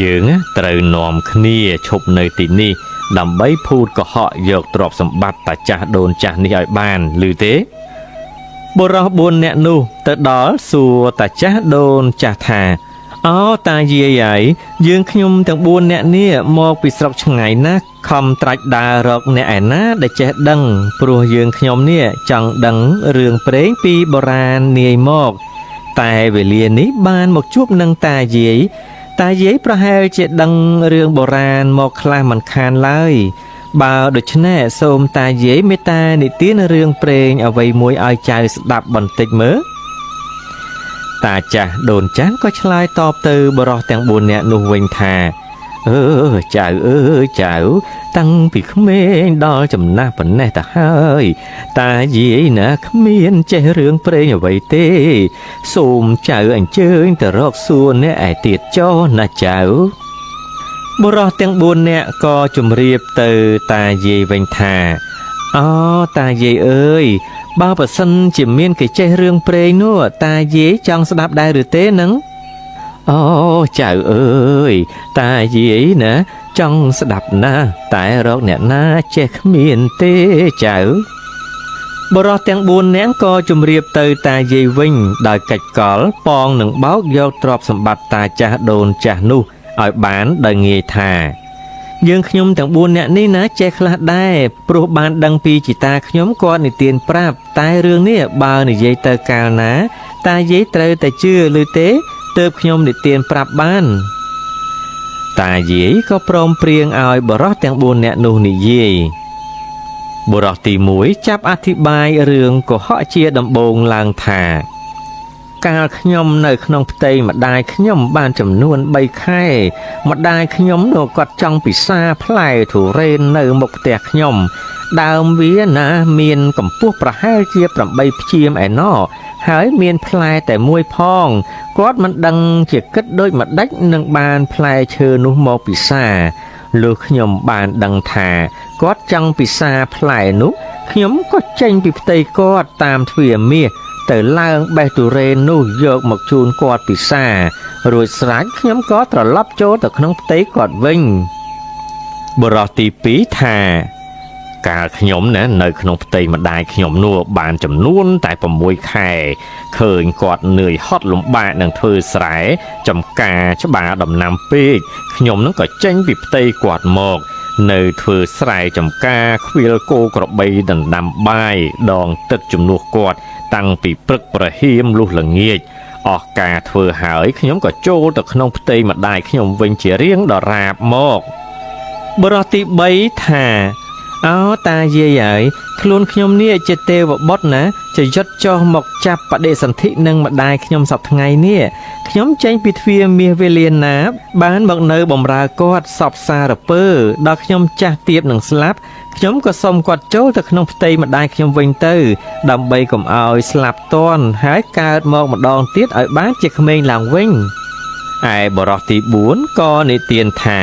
យើងត្រូវនាំគ្នាឈប់នៅទីនេះដើម្បីភូតកុហកយកទ្រព្យសម្បត្តិតាចាស់ដូនចាស់នេះឲ្យបានឬទេបុរស4នាក់នោះទៅដល់សួរតាចាស់ដូនចាស់ថាអោតាយាយហើយយើងខ្ញុំទាំង4នាក់នេះមកពីស្រុកឆ្ងាយណាស់ខំត្រាច់ដើររកអ្នកឯណាដែលចេះដឹងព្រោះយើងខ្ញុំនេះចង់ដឹងរឿងព្រេងពីបុរាណនាយមកតែវេលានេះបានមកជួបនឹងតាយាយតាយាយប្រហែលជាដឹងរឿងបុរាណមកខ្លះមិនខានឡើយបើដូច្នេះសូមតាយាយមេត្តានិទានរឿងព្រេងអ្វីមួយឲ្យចៅស្ដាប់បន្តិចមើលតាចាស់ដូនចាស់ក៏ឆ្លើយតបទៅបុរសទាំង4នាក់នោះវិញថាអើចៅអើចៅតាំងពីក្មេងដល់ចំណាស់ប៉ុណ្ណេះទៅហើយតាយាយណាគ្មានចេះរឿងព្រេងអ្វីទេសូមចៅអញ្ជើញទៅរកសួរអ្នកឯទៀតចុះណាចៅបុរសទាំង4នាក់ក៏ជម្រាបទៅតាយាយវិញថាអូតាយាយអើយបើប្រសិនជាមានគេចេះរឿងព្រេងនោះតាយាយចង់ស្ដាប់ដែរឬទេនឹងអូចៅអើយតាយាយណាចង់ស្ដាប់ណាស់តែរកអ្នកណាចេះគ្មានទេចៅបុរសទាំង4នាក់ក៏ជម្រាបទៅតាយាយវិញដោយកិច្ចកលប៉ងនឹងបោកយកទ្រព្យសម្បត្តិតាចាស់ដូនចាស់នោះឲ្យបានដោយងាយថាយើងខ្ញុំទាំង4នាក់នេះណាចេះខ្លះដែរព្រោះបានដឹងពីជីតាខ្ញុំគាត់និទានប្រាប់តែរឿងនេះបើនិយាយទៅកាលណាតាយាយត្រូវតែជឿឬទេទើបខ្ញុំនិទានប្រាប់បានតាយាយក៏ព្រមព្រៀងឲ្យបុរសទាំង4នាក់នោះនិយាយបុរសទី1ចាប់អធិប្បាយរឿងកុហកជាដំបូងឡើងថាកាលខ្ញុំនៅក្នុងផ្ទៃម្ដាយខ្ញុំបានចំនួន3ខែម្ដាយខ្ញុំនោះគាត់ចង់ពិសាផ្លែទុរេននៅមុខផ្ទះខ្ញុំដើមវាណាមានកម្ពស់ប្រហែលជា8ព្យាមឯណោះហើយមានផ្លែតែមួយផងគាត់មិនដឹងជាគិតដូចម្ដេចនឹងបានផ្លែឈើនោះមកពិសាលុះខ្ញុំបានដឹងថាគាត់ចង់ពិសាផ្លែនោះខ្ញុំក៏ចេញពីផ្ទៃគាត់តាមទ្វារមាសទៅឡើងបេះទុរេននោះយកមកជូនគាត់ពិសារួចស្រេចខ្ញុំក៏ត្រឡប់ចូលទៅក្នុងផ្ទៃគាត់វិញបុរសទី2ថាកាលខ្ញុំណានៅក្នុងផ្ទៃម្ដាយខ្ញុំនោះបានចំនួនតែ6ខែឃើញគាត់នឿយហត់លំបាកនឹងធ្វើស្រែចំការច្បារដំណាំពេកខ្ញុំនឹងក៏ចេញពីផ្ទៃគាត់មកនៅធ្វើស្រែចំការខ្វៀលគោក្របីដណ្ដាំបាយដងទឹកជំនួសគាត់តាំងពីព្រឹកប្រហៀមលុះល្ងាចអស់ការធ្វើហើយខ្ញុំក៏ចូលទៅក្នុងផ្ទៃម្ដាយខ្ញុំវិញជារៀងដរាបមកបុរសទី3ថាអោតាយាយហើយខ្លួនខ្ញុំនេះជាទេវបុត្រណាជាយុទ្ធចុះមកចាប់បដិសន្ធិនឹងម្ដាយខ្ញុំសប្ថ្ងៃនេះខ្ញុំចេញពីទ្វារមាសវេលាណាបានមកនៅបំរើគាត់សពសារពើដល់ខ្ញុំចាស់ទៀបនឹងស្លាប់ខ្ញុំក៏សុំគាត់ចូលទៅក្នុងផ្ទៃម្ដាយខ្ញុំវិញទៅដើម្បីកុំឲ្យស្លាប់ទាន់ហើយកើតមកម្ដងទៀតឲ្យបានជាក្មេងឡើងវិញឯបុរសទី4ក៏និទានថា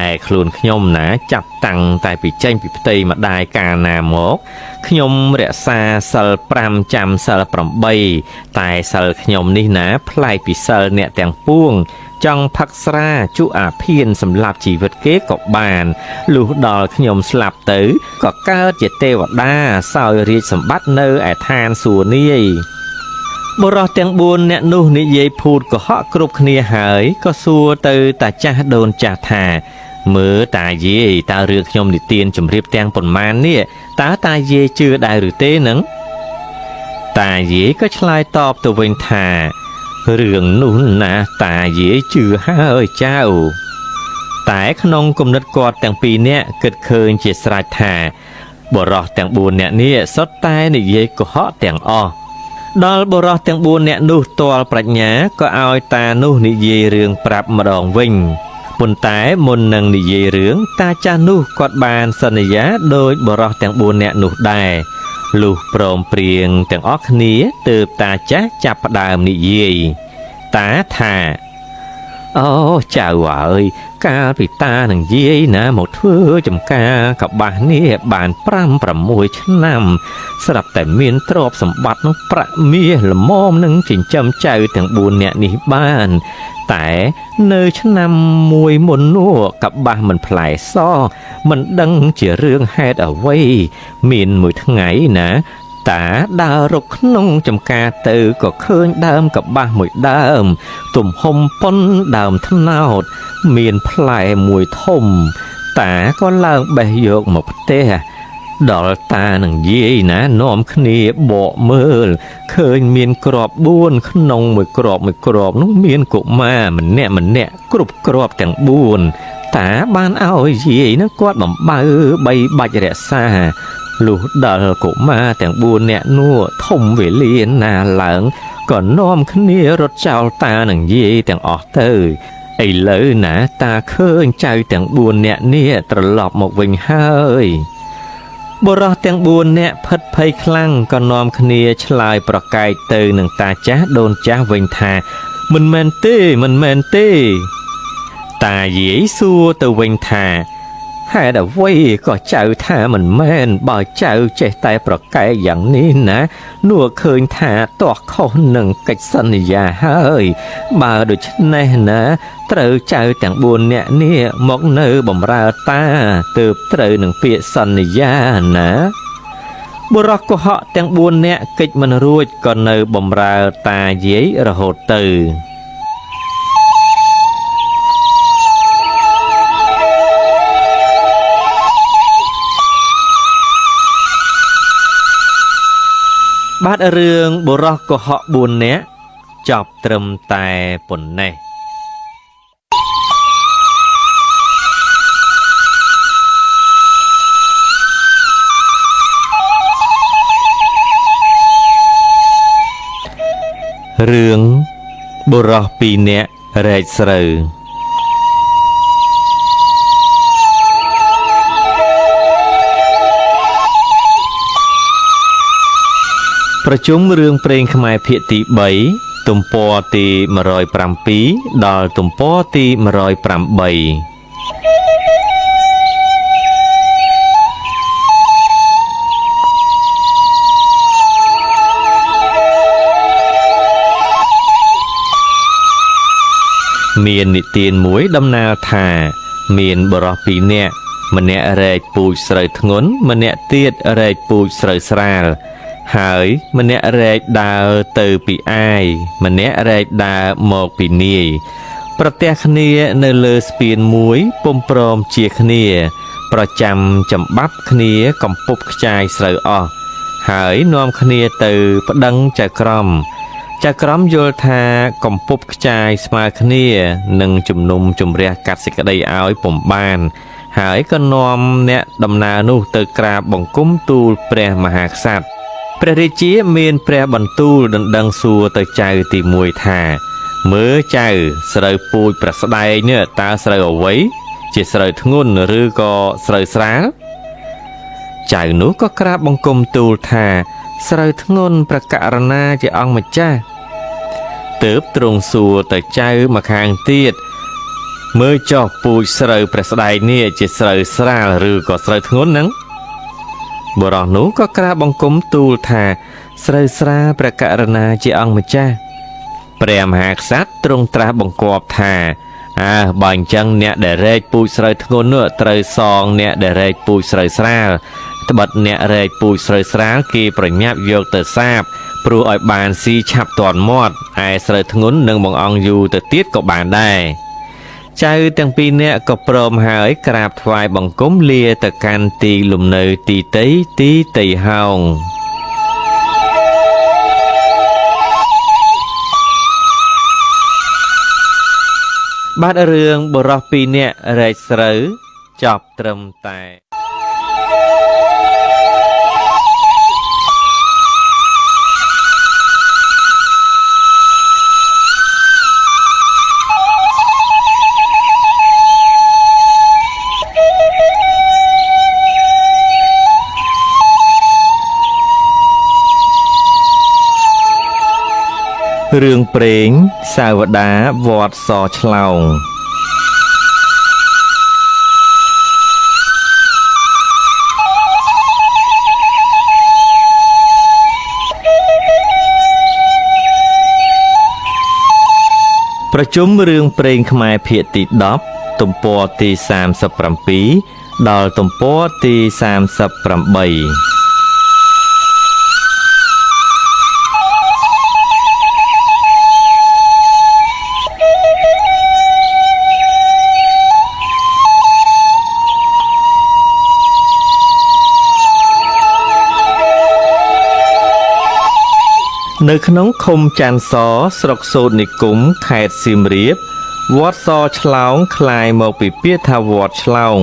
ឯខ្លួនខ្ញុំណាចាប់តាំងតែពីចេញពីផ្ទៃម្ដាយកាលណាមកខ្ញុំរក្សាសិល5ចាំសិល8តែសិលខ្ញុំនេះណាប្លែកពីសិលអ្នកទាំងពួងចង់ផឹកស្រាជក់អាភៀនសម្រាប់ជីវិតគេក៏បានលុះដល់ខ្ញុំស្លាប់ទៅក៏កើតជាទេវតាសោយរាជសម្បត្តិនៅឯឋានសួគ៌នាយបុរសទាំង4នាក់នោះនិយាយភូតកុហកគ្រប់គ្នាហើយក៏សួរទៅតាចាស់ដូនចាស់ថាមើលតាយាយតើរឿងខ្ញុំនិទានជម្រាបទាំងប៉ុន្មាននេះតើតាយាយជឿដែរឬទេនឹងតាយាយក៏ឆ្លើយតបទៅវិញថារឿងនោះណាតាយាយជឿហើយចៅតែក្នុងគំនិតគាត់ទាំងពីរនាក់គិតឃើញជាស្រេចថាបុរសទាំង4នាក់នេះសុទ្ធតែនិយាយកុហកទាំងអស់ដល់បុរសទាំង4នាក់នោះទាល់ប្រាជ្ញាក៏ឲ្យតានោះនិយាយរឿងប្រាប់ម្ដងវិញប៉ុន្តែមុននឹងនិយាយរឿងតាចាស់នោះគាត់បានសន្យាដោយបុរសទាំង4នាក់នោះដែរលុះព្រមព្រៀងទាំងអស់គ្នាទើបតាចាស់ចាប់ផ្ដើមនិយាយតាថា អូចៅអើយកាលពីតានឹងយាយណាមកធ្វើចំការកបាសនេះបាន5 6ឆ្នាំស្រាប់តែមានទ្រព្យសម្បត្តិនឹងប្រាក់មាសល្មមនឹងចិញ្ចឹមចៅទាំង4នាក់នេះបានតែនៅឆ្នាំមួយមុននោះកបាសមិនផ្លែសមិនដឹងជារឿងហេតុអ្វីមានមួយថ្ងៃណាតាដើររុកក្នុងចំការទៅក៏ឃើញដើមកបាសមួយដើមទំហំប៉ុនដើមត្នោតមានផ្លែមួយធំតាក៏ឡើងបេះយកមកផ្ទះដល់តានឹងយាយណានាំគ្នាបកមើលឃើញមានក្រប4ក្នុងមួយក្របមួយក្របនោះមានកុមារម្នាក់ម្នាក់គ្រប់ក្របទាំង4តាបានឲ្យយាយនឹងគាត់បំបៅបីបាច់រក្សាលុះដល់កុមារទាំង4នាក់នោះធំវេលាណាឡើងក៏នាំគ្នារត់ចោលតានឹងយាយទាំងអស់ទៅឥឡូវណាតាឃើញចៅទាំង4នាក់នេះត្រឡប់មកវិញហើយបុរសទាំង4នាក់ភិតភ័យខ្លាំងក៏នាំគ្នាឆ្លើយប្រកែកទៅនឹងតាចាស់ដូនចាស់វិញថាមិនមែនទេមិនមែនទេតាយាយសួរទៅវិញថាហេតុអ្វីក៏ចៅថាមិនមែនបើចៅចេះតែប្រកែកយ៉ាងនេះណានោះឃើញថាទាស់ខុសនឹងកិច្ចសន្យាហើយបើដូច្នេះណាត្រូវចៅទាំង4នាក់នេះមកនៅបម្រើតាទើបត្រូវនឹងពាក្យសន្យាណាបុរសកុហកទាំង4នាក់គេចមិនរួចក៏នៅបម្រើតាយាយរហូតទៅបាទរឿងបុរសកុហក4នាក់ចប់ត្រឹមតែប៉ុណ្ណេះរឿងបុរស2នាក់រែកស្រូវប្រជុំរឿងព្រេងខ្មែរភាគទី3ទំព័រទី107ដល់ទំព័រទី108មាននិទានមួយដំណាលថាមានបុរស2នាក់ម្នាក់រែកពូជស្រូវធ្ងន់ម្នាក់ទៀតរែកពូជស្រូវស្រាលហើយម្នាក់រែកដើរទៅពីអាយម្នាក់រែកដើរមកពីនាយប្រទះគ្នានៅលើស្ពានមួយពុំព្រមជាគ្នាប្រចាំចំបាប់គ្នាកំពប់ខ្ចាយស្រូវអស់ហើយនាំគ្នាទៅប្តឹងចៅក្រមចៅក្រមយល់ថាកំពប់ខ្ចាយស្មើគ្នានឹងជំនុំជម្រះកាត់សេចក្តីឲ្យពុំបានហើយក៏នាំអ្នកដំណើរនោះទៅក្រាបបង្គំទូលព្រះមហាក្សត្រព្រះរាជាមានព្រះបន្ទូលដណ្ដឹងសួរទៅចៅទី1ថាមើលចៅស្រូវពូជប្រស្ដែងនេះតើស្រូវអ្វីជាស្រូវធ្ងន់ឬក៏ស្រូវស្រាលចៅនោះក៏ក្រាបបង្គំទូលថាស្រូវធ្ងន់ព្រះករណាជាអង្គម្ចាស់ទើបទ្រង់សួរទៅចៅម្ខាងទៀតមើលចុះពូជស្រូវប្រស្ដែងនេះជាស្រូវស្រាលឬក៏ស្រូវធ្ងន់ហ្នឹងបុរសនោះក៏ក្រាបបង្គំទូលថាស្រូវស្រាលព្រះករណាជាអង្គម្ចាស់ព្រះមហាក្សត្រទ្រង់ត្រាស់បង្គាប់ថាអើបើអញ្ចឹងអ្នកដែលរែកពូជស្រូវធ្ងន់នោះត្រូវសងអ្នកដែលរែកពូជស្រូវស្រាលត្បិតអ្នករែកពូជស្រូវស្រាលគេប្រញាប់យកទៅសាបព្រោះឲ្យបានស៊ីឆាប់ទាន់មាត់ឯស្រូវធ្ងន់នឹងបង្អង់យូរទៅទៀតក៏បានដែរចៅទាំងពីរនាក់ក៏ព្រមហើយក្រាបថ្វាយបង្គំលាទៅកាន់ទីលំនៅទីតីទីតីហោងបាទរឿងបុរសពីរនាក់រែកស្រូវចប់ត្រឹមតែ រឿងព្រេងសាវតាវត្តសឆ្លោងប្រជុំរឿងព្រេងខ្មែរភាគទី10ទំព័រទី37ដល់ទំព័រទី38នៅក្នុងឃុំច័ន្ទសស្រុកសូត្រនិគមខេត្តសៀមរាបវត្តសឆ្លោងคล้ายមកពីពាក្យថាវត្តឆ្លោង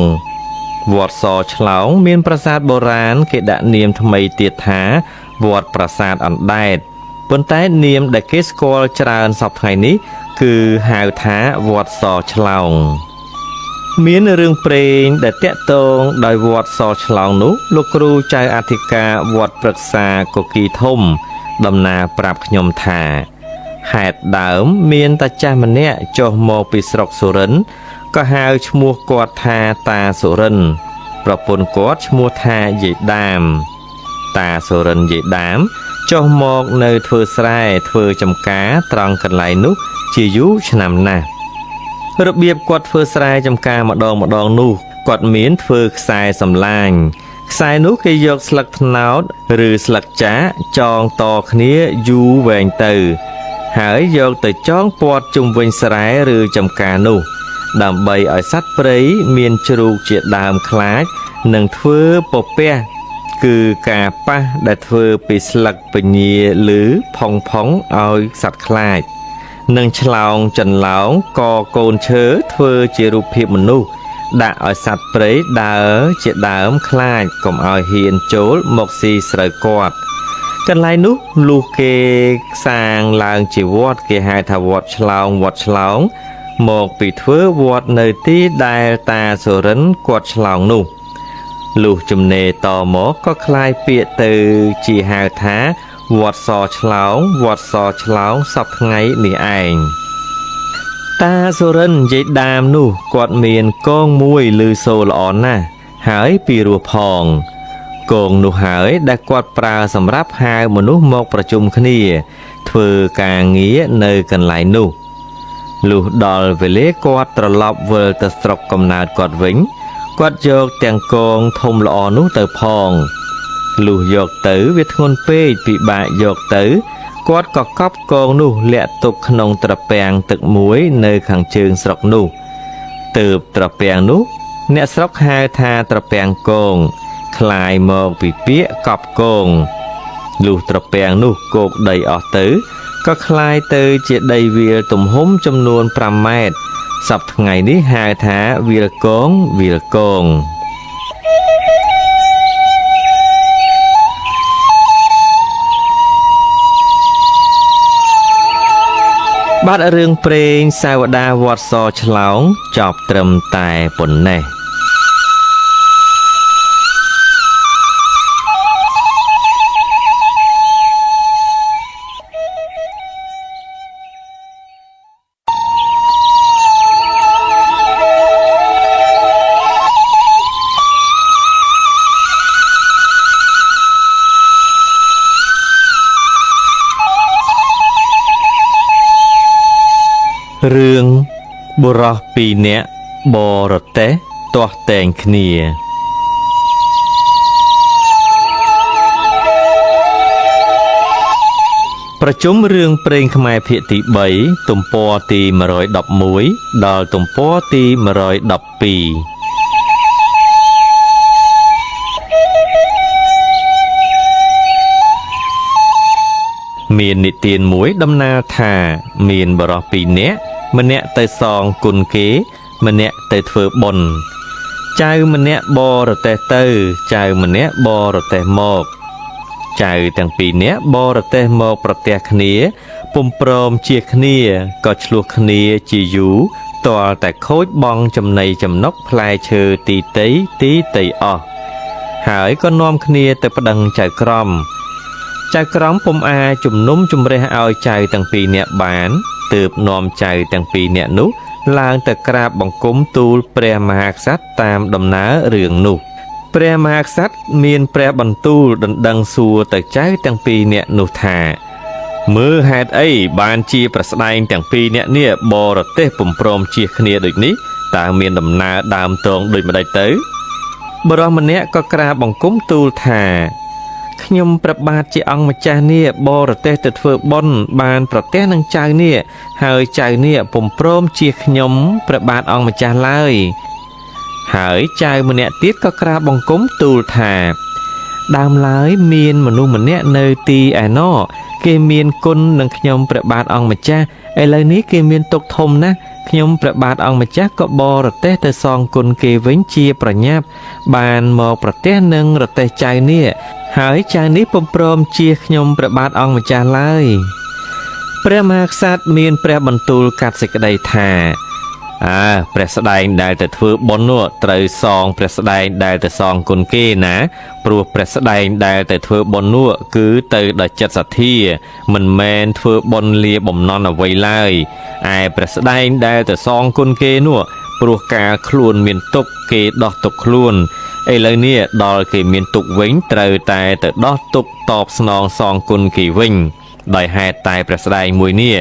វត្តសឆ្លោងមានប្រាសាទបុរាណគេដាក់នាមថ្មីទៀតថាវត្តប្រាសាទអណ្ដែតប៉ុន្តែនាមដែលគេស្គាល់ច្រើនសព្វថ្ងៃនេះគឺហៅថាវត្តសឆ្លោងមានរឿងព្រេងដែលតាក់ទងដោយវត្តសឆ្លោងនោះលោកគ្រូចៅអធិការវត្តព្រឹក្សាគគីធំដំណាប្រាប់ខ្ញុំថាហេតុដើមមានតាចាស់ម្នាក់ចុះមកពីស្រុកសុរិនក៏ហៅឈ្មោះគាត់ថាតាសុរិនប្រពន្ធគាត់ឈ្មោះថាយាយដាមតាសុរិនយាយដាមចុះមកនៅធ្វើស្រែធ្វើចំការត្រង់កន្លែងនោះជាយូរឆ្នាំណាស់របៀបគាត់ធ្វើស្រែចំការម្ដងម្ដងនោះគាត់មានធ្វើខ្សែសម្លាញខ្សែនោះគេយកស្លឹកត្នោតឬស្លឹកចាកចងតគ្នាយូរវែងទៅហើយយកទៅចងព័ទ្ធជុំវិញស្រែឬចំការនោះដើម្បីឲ្យសត្វព្រៃមានជ្រូកជាដើមខ្លាចនិងធ្វើពពះគឺការប៉ះដែលធ្វើពីស្លឹកពញាឬផុងផុងឲ្យសត្វខ្លាចនិងឆ្លោងចន្លោងកកូនឈើធ្វើជារូបភាពមនុស្សដាក់ឲ្យសត្វព្រៃដើរជាដើមខ្លាចកុំឲ្យហ៊ានចូលមកស៊ីស្រូវគាត់កន្លែងនោះលុះគេសាងឡើងជាវត្តគេហៅថាវត្តឆ្លោងវត្តឆ្លោងមកពីធ្វើវត្តនៅទីដែលតាសុរិនគាត់ឆ្លោងនោះលុះជំនេរតមកក៏คล้ายពាក្យទៅជាហៅថាវត្តសឆ្លោងវត្តសឆ្លោងសព្វថ្ងៃនេះឯងតាសុរិនយាយដាមនោះគាត់មានកងមួយឮសូរល្អណាស់ហើយពីរោះផងកងនោះហើយដែលគាត់ប្រើសម្រាប់ហៅមនុស្សមកប្រជុំគ្នាធ្វើការងារនៅកន្លែងនោះលុះដល់វេលាគាត់ត្រឡប់វិលទៅស្រុកកំណើតគាត់វិញគាត់យកទាំងកងធំល្អនោះទៅផងលុះយកទៅវាធ្ងន់ពេកពិបាកយកទៅគាត់ក៏កប់កងនោះលាក់ទុកក្នុងត្រពាំងទឹកមួយនៅខាងជើងស្រុកនោះទើបត្រពាំងនោះអ្នកស្រុកហៅថាត្រពាំងកងคล้ายមកពីពាក្យកប់កងលុះត្រពាំងនោះគោកដីអស់ទៅក៏คล้ายទៅជាដីវាលទំហំចំនួន5ម៉ែត្រសព្វថ្ងៃនេះហៅថាវាលកងវាលកងបាទរឿងព្រេងសាវតាវត្តសឆ្លោងចប់ត្រឹមតែប៉ុណ្ណេះរឿងបុរសពីរនាក់បរទេសទាស់ទែងគ្នាប្រជុំរឿងព្រេងខ្មែរភាគទី3ទំព័រទី111ដល់ទំព័រទី112មាននិទានមួយដំណាលថាមានបុរសពីរនាក់ម្នាក់ទៅសងគុណគេម្នាក់ទៅធ្វើបុណ្យចៅម្នាក់បរទេសទៅចៅម្នាក់បរទេសមកចៅទាំងពីរនាក់បរទេសមកប្រទះគ្នាពុំព្រមជាគ្នាក៏ឆ្លោះគ្នាជាយូរទាល់តែខូចបង់ចំណីចំណុកផ្លែឈើទីទៃទីទៃអស់ហើយក៏នាំគ្នាទៅប្តឹងចៅក្រម ចៅក្រមពុំអាចជំនុំជម្រះឲ្យចៅទាំងពីរនាក់បានទើបនាំចៅទាំងពីរនាក់នោះឡើងទៅក្រាបបង្គំទូលព្រះមហាក្សត្រតាមដំណើររឿងនោះព្រះមហាក្សត្រមានព្រះបន្ទូលដណ្ដឹងសួរទៅចៅទាំងពីរនាក់នោះថាមើលហេតុអីបានជាប្រស្ដែងទាំងពីរនាក់នេះបរទេសពុំព្រមជៀសគ្នាដូចនេះតើមានដំណើរដើមទងដូចម្ដេចទៅបុរសម្នាក់ក៏ក្រាបបង្គំទូលថាខ្ញុំព្រះបាទជាអង្គម្ចាស់នេះបរទេសទៅធ្វើបុណ្យបានប្រទះនឹងចៅនេះហើយចៅនេះពុំព្រមជៀសខ្ញុំព្រះបាទអង្គម្ចាស់ឡើយហើយចៅម្នាក់ទៀតក៏ក្រាបបង្គំទូលថាដើមឡើយមានមនុស្សម្នាក់នៅទីឯណោះគេមានគុណនឹងខ្ញុំព្រះបាទអង្គម្ចាស់ឥឡូវនេះគេមានទុក្ខធំណាស់ខ្ញុំព្រះបាទអង្គម្ចាស់ក៏បរទេសទៅសងគុណគេវិញជាប្រញាប់បានមកប្រទះនឹងរទេះចៅនេះហើយចៅនេះពុំព្រមជាខ្ញុំព្រះបាទអង្គម្ចាស់ឡើយព្រះមហាក្សត្រមានព្រះបន្ទូលកាត់សេចក្តីថាអើព្រះស្ដែងដែលទៅធ្វើបុណ្យនោះត្រូវសងព្រះស្ដែងដែលទៅសងគុណគេណាព្រោះព្រះស្ដែងដែលទៅធ្វើបុណ្យនោះគឺទៅដោយចិត្តសទ្ធាមិនមែនធ្វើបុណ្យលាបំណន់អ្វីឡើយឯព្រះស្ដែងដែលទៅសងគុណគេនោះព្រោះការខ្លួនមានទុក្ខគេដោះទុក្ខខ្លួនឥឡូវនេះដល់គេមានទុក្ខវិញត្រូវតែទៅដោះទុក្ខតបស្នងសងគុណគេវិញដោយហេតុតែព្រះស្ដែងមួយនេះ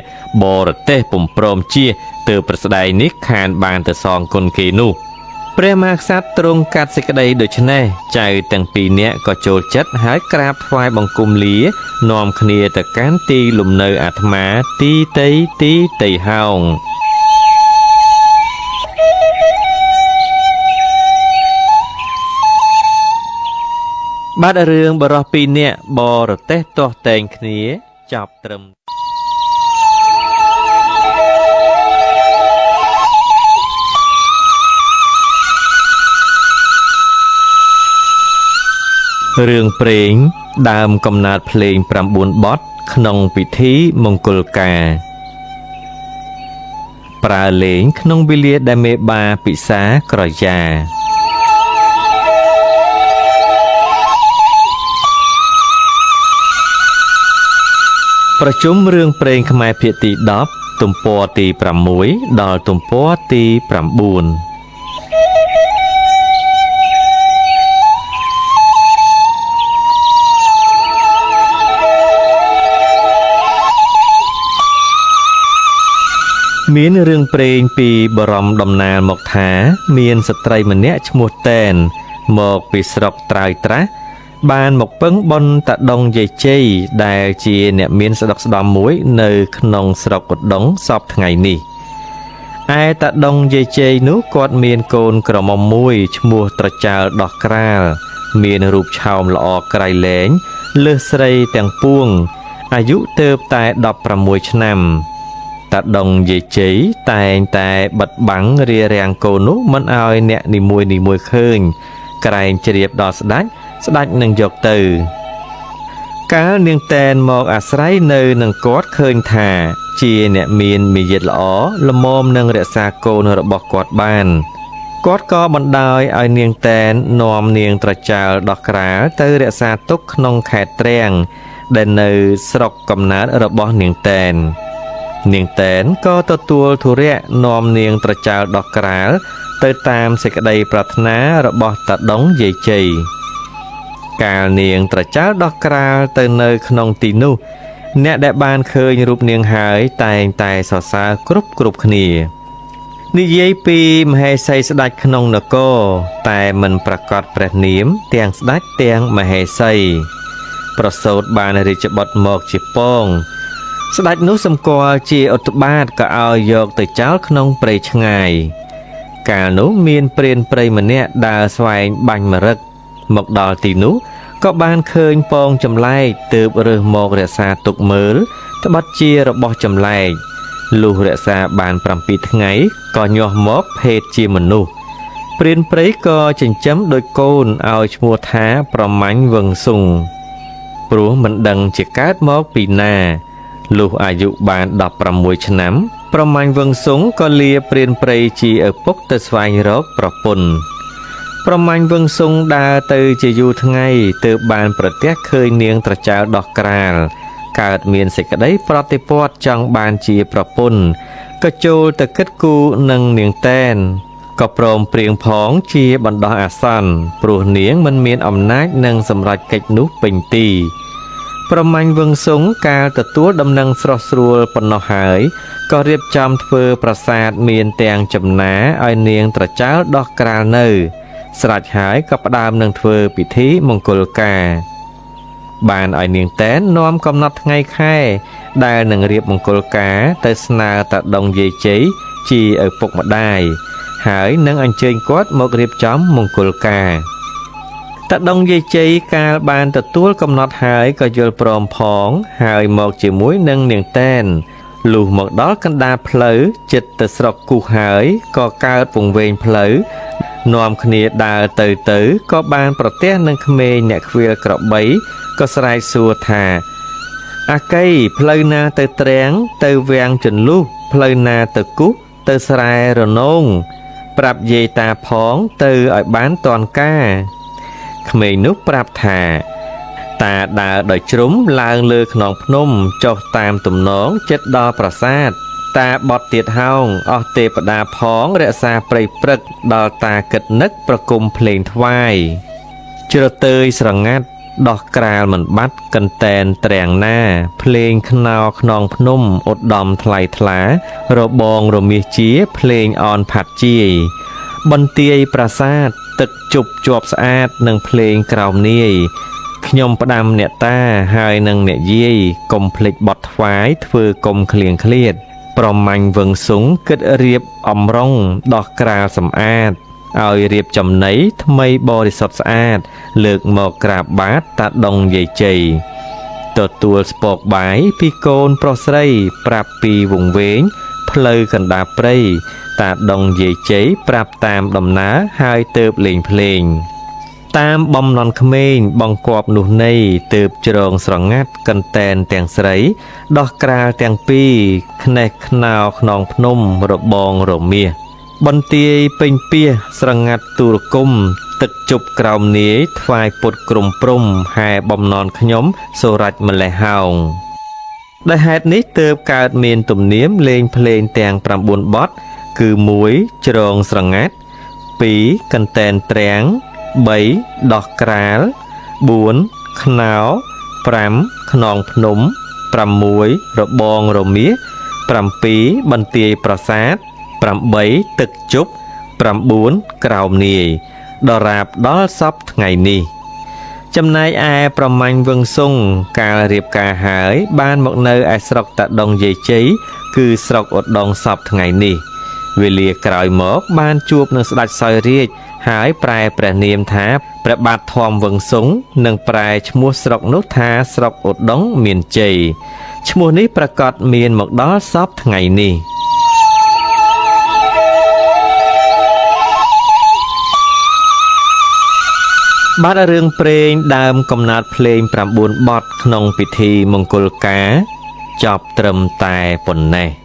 បរទេសពុំព្រមជៀសទើបព្រះស្ដែងនេះខានបានទៅសងគុណគេនោះព្រះមហាក្សត្រទ្រង់កាត់សេចក្តីដូច្នេះចៅទាំងពីរនាក់ក៏ចូលចិត្តហើយក្រាបថ្វាយបង្គំលានាំគ្នាទៅកាន់ទីលំនៅអាត្មាទីតីទីតីហោងបាទរឿងបរោះពីរនាក់បរទេសទាស់ទែងគ្នាចប់ត្រឹមរឿងព្រេងដើមកំណើតភ្លេង9បទក្នុងពិធីមង្គលការប្រើលេងក្នុងវេលាដែលមេបាពិសាក្រយាប្រជុំរឿងព្រេងខ្មែរភាគទី10ទំព័រទី6ដល់ទំព័រទី9មានរឿងព្រេងពីបរមតំណាលមកថាមានស្ត្រីម្នាក់ឈ្មោះតែនមកពីស្រុកត្រើយត្រាស់បានមកពឹងបុណ្យតាដុងយាយជ័យដែលជាអ្នកមានស្ដុកស្ដំមួយនៅក្នុងស្រុកឧដុង្គសពថ្ងៃនេះឯតាដុងយាយជ័យនោះគាត់មានកូនក្រមុំមួយឈ្មោះត្រចើលដោះក្រាលមានរូបឆោមល្អក្រៃលែងលើសស្រីទាំងពួងអាយុទើបតែ16ឆ្នាំតាដុងយាយជ័យតែងតែបិទបាំងរារាំងកូននោះមិនឲ្យអ្នកនីមួយៗឃើញក្រែងជ្រាបដល់ស្ដេចស្ដេចនឹងយកទៅកាលនាងតែនមកអាស្រ័យនៅនឹងគាត់ឃើញថាជាអ្នកមានមារយាទល្អល្មមនឹងរក្សាកូនរបស់គាត់បានគាត់ក៏បណ្ដោយឲ្យនាងតែននាំនាងត្រចើលដោះក្រាលទៅរក្សាទុកក្នុងខេត្តទ្រាំងដែលនៅស្រុកកំណើតរបស់នាងតែននាងតែនក៏ទទួលធុរៈនាំនាងត្រចើលដោះក្រាលទៅតាមសេចក្តីប្រាថ្នារបស់តាដុងយាយជ័យកាលនាងត្រចើលដោះក្រាលទៅនៅក្នុងទីនោះអ្នកដែលបានឃើញរូបនាងហើយតែងតែសរសើរគ្រប់គ្នានិយាយពីមហេសីស្ដេចក្នុងនគរតែមិនប្រកាសព្រះនាមទាំងស្ដេចទាំងមហេសីប្រសូតបានរាជបុត្រមកជាពងស្ដេចនោះសម្គាល់ជាឧត្តបាទក៏ឲ្យយកទៅចោលក្នុងព្រៃឆ្ងាយកាលនោះមានព្រានព្រៃម្នាក់ដើរស្វែងបាញ់មរឹកមកដល់ទីនោះក៏បានឃើញពងចម្លែកទើបរើសមករក្សាទុកមើលត្បិតជារបស់ចម្លែកលុះរក្សាបាន7ថ្ងៃក៏ញាស់មកភេទជាមនុស្សព្រានព្រៃក៏ចិញ្ចឹមដោយកូនឲ្យឈ្មោះថាប្រមាញ់វឹងស៊ុងព្រោះមិនដឹងជាកើតមកពីណាលុះអាយុបាន16ឆ្នាំប្រមាញ់វឹងស៊ុងក៏លាព្រានព្រៃជាឪពុកទៅស្វែងរកប្រពន្ធ ប្រមាញ់វឹងសុងដើរទៅជាយូរថ្ងៃទើបបានប្រទះឃើញនាងត្រចើលដោះក្រាលកើតមានសេចក្តីប្រតិព័ទ្ធចង់បានជាប្រពន្ធក៏ចូលទៅគិតគូរនឹងនាងតែនក៏ព្រមព្រៀងផងជាបណ្ដោះអាសន្នព្រោះនាងមិនមានអំណាចនឹងសម្រេចកិច្ចនោះពេញទីប្រមាញ់វឹងសុងកាលទទួលដំណឹងស្រស់ស្រួលប៉ុណ្ណោះហើយក៏រៀបចំធ្វើប្រាសាទមានទាំងចំណាឲ្យនាងត្រចើលដោះក្រាលនៅស្រេចហើយក៏ផ្ដើមនឹងធ្វើពិធីមង្គលការបានឲ្យនាងតែននាំកំណត់ថ្ងៃខែដែលនឹងរៀបមង្គលការទៅស្នើតាដងយាយជ័យជាឪពុកម្ដាយហើយនឹងអញ្ជើញគាត់មករៀបចំមង្គលការតាដងយាយជ័យកាលបានទទួលកំណត់ហើយក៏យល់ព្រមផងហើយមកជាមួយនឹងនាងតែនលុះមកដល់កណ្ដាលផ្លូវចិត្តទៅស្រុកគូសហើយក៏កើតពង្វេងផ្លូវនាំគ្នាដើរទៅក៏បានប្រទះនឹងក្មេងអ្នកខ្វៀលក្របីក៏ស្រែកសួរថាអាកីផ្លូវណាទៅទ្រាំងទៅវាំងចន្លុះផ្លូវណាទៅគូសទៅស្រែរនងប្រាប់យាយតាផងទៅឲ្យបានតាន់ការក្មេងនោះប្រាប់ថាតាដើរដោយជ្រុំឡើងលើខ្នងភ្នំចុះតាមទំនងចិត្តដល់ប្រាសាទតាបត់ទៀតហោងអស់ទេពតាផងរក្សាព្រៃព្រឹកដល់តាគិតនឹកប្រគំភ្លេងថ្វាយជ្រទើយស្រងាត់ដោះក្រាលមិនបាត់កន្តែនទ្រាំងណាភ្លេងខ្នោខ្នងភ្នំឧត្តមថ្លៃថ្លារបងរមាសជាភ្លេងអនផាត់ជាយបន្ទាយប្រាសាទទឹកជប់ជាប់ស្អាតនិងភ្លេងក្រោមនាយខ្ញុំផ្ដាំអ្នកតាហើយនឹងអ្នកយាយកុំភ្លេចបត់ថ្វាយធ្វើកុំឃ្លៀងឃ្លាតប្រមាញ់វឹងសុងគិតរៀបអំរុងដោះក្រាលសម្អាតឲ្យរៀបចំណីថ្មីបរិសុទ្ធស្អាតលើកមកក្រាបបាតតាដងយាយជ័យទទួលស្ពកបាយពីកូនប្រុសស្រីប្រាប់ពីវង្វេងផ្លូវកណ្ដាលព្រៃតាដងយាយជ័យប្រាប់តាមដំណើរហើយទៅលេងភ្លេងតាមបំណន់ក្មេងបង្គាប់នោះនៃទើបជ្រងស្រងាត់កន្តែនទាំងស្រីដោះក្រាលទាំងពីរខ្នេះខ្នោខ្នងភ្នំរបងរមាសបន្ទាយពេញពាសស្រងាត់ទូរគុំទឹកជប់ក្រោមនាយថ្វាយពុតក្រុមព្រំហែបំណន់ខ្ញុំសូរ៉ាច់ម្លេះហោងដោយហេតុនេះទើបកើតមានទំនៀមលេងភ្លេងទាំង9បទគឺ1ជ្រងស្រងាត់2កន្តែនទ្រាំង3ដោះក្រាល4ខ្នោ5ខ្នងភ្នំ6របងរមាស7បន្ទាយប្រាសាទ8ទឹកជប់9ក្រោមនាយដរាបដល់សពថ្ងៃនេះចំណែកឯប្រមាញ់វឹងសុងកាលរៀបការហើយបានមកនៅឯស្រុកតាដងយាយជ័យគឺស្រុកឧដុង្គសពថ្ងៃនេះវេលាក្រោយមកបានជួបនឹងស្ដេចសោយរាជហើយប្រែព្រះនាមថាព្រះបាទធម្មវឹងសុងនិងប្រែឈ្មោះស្រុកនោះថាស្រុកឧដុង្គមានជ័យឈ្មោះនេះប្រកាសមានមកដល់សពថ្ងៃនេះបាទរឿងព្រេងដើមកំណត់ភ្លេង9បទក្នុងពិធីមង្គលការចប់ត្រឹមតែប៉ុណ្ណេះ។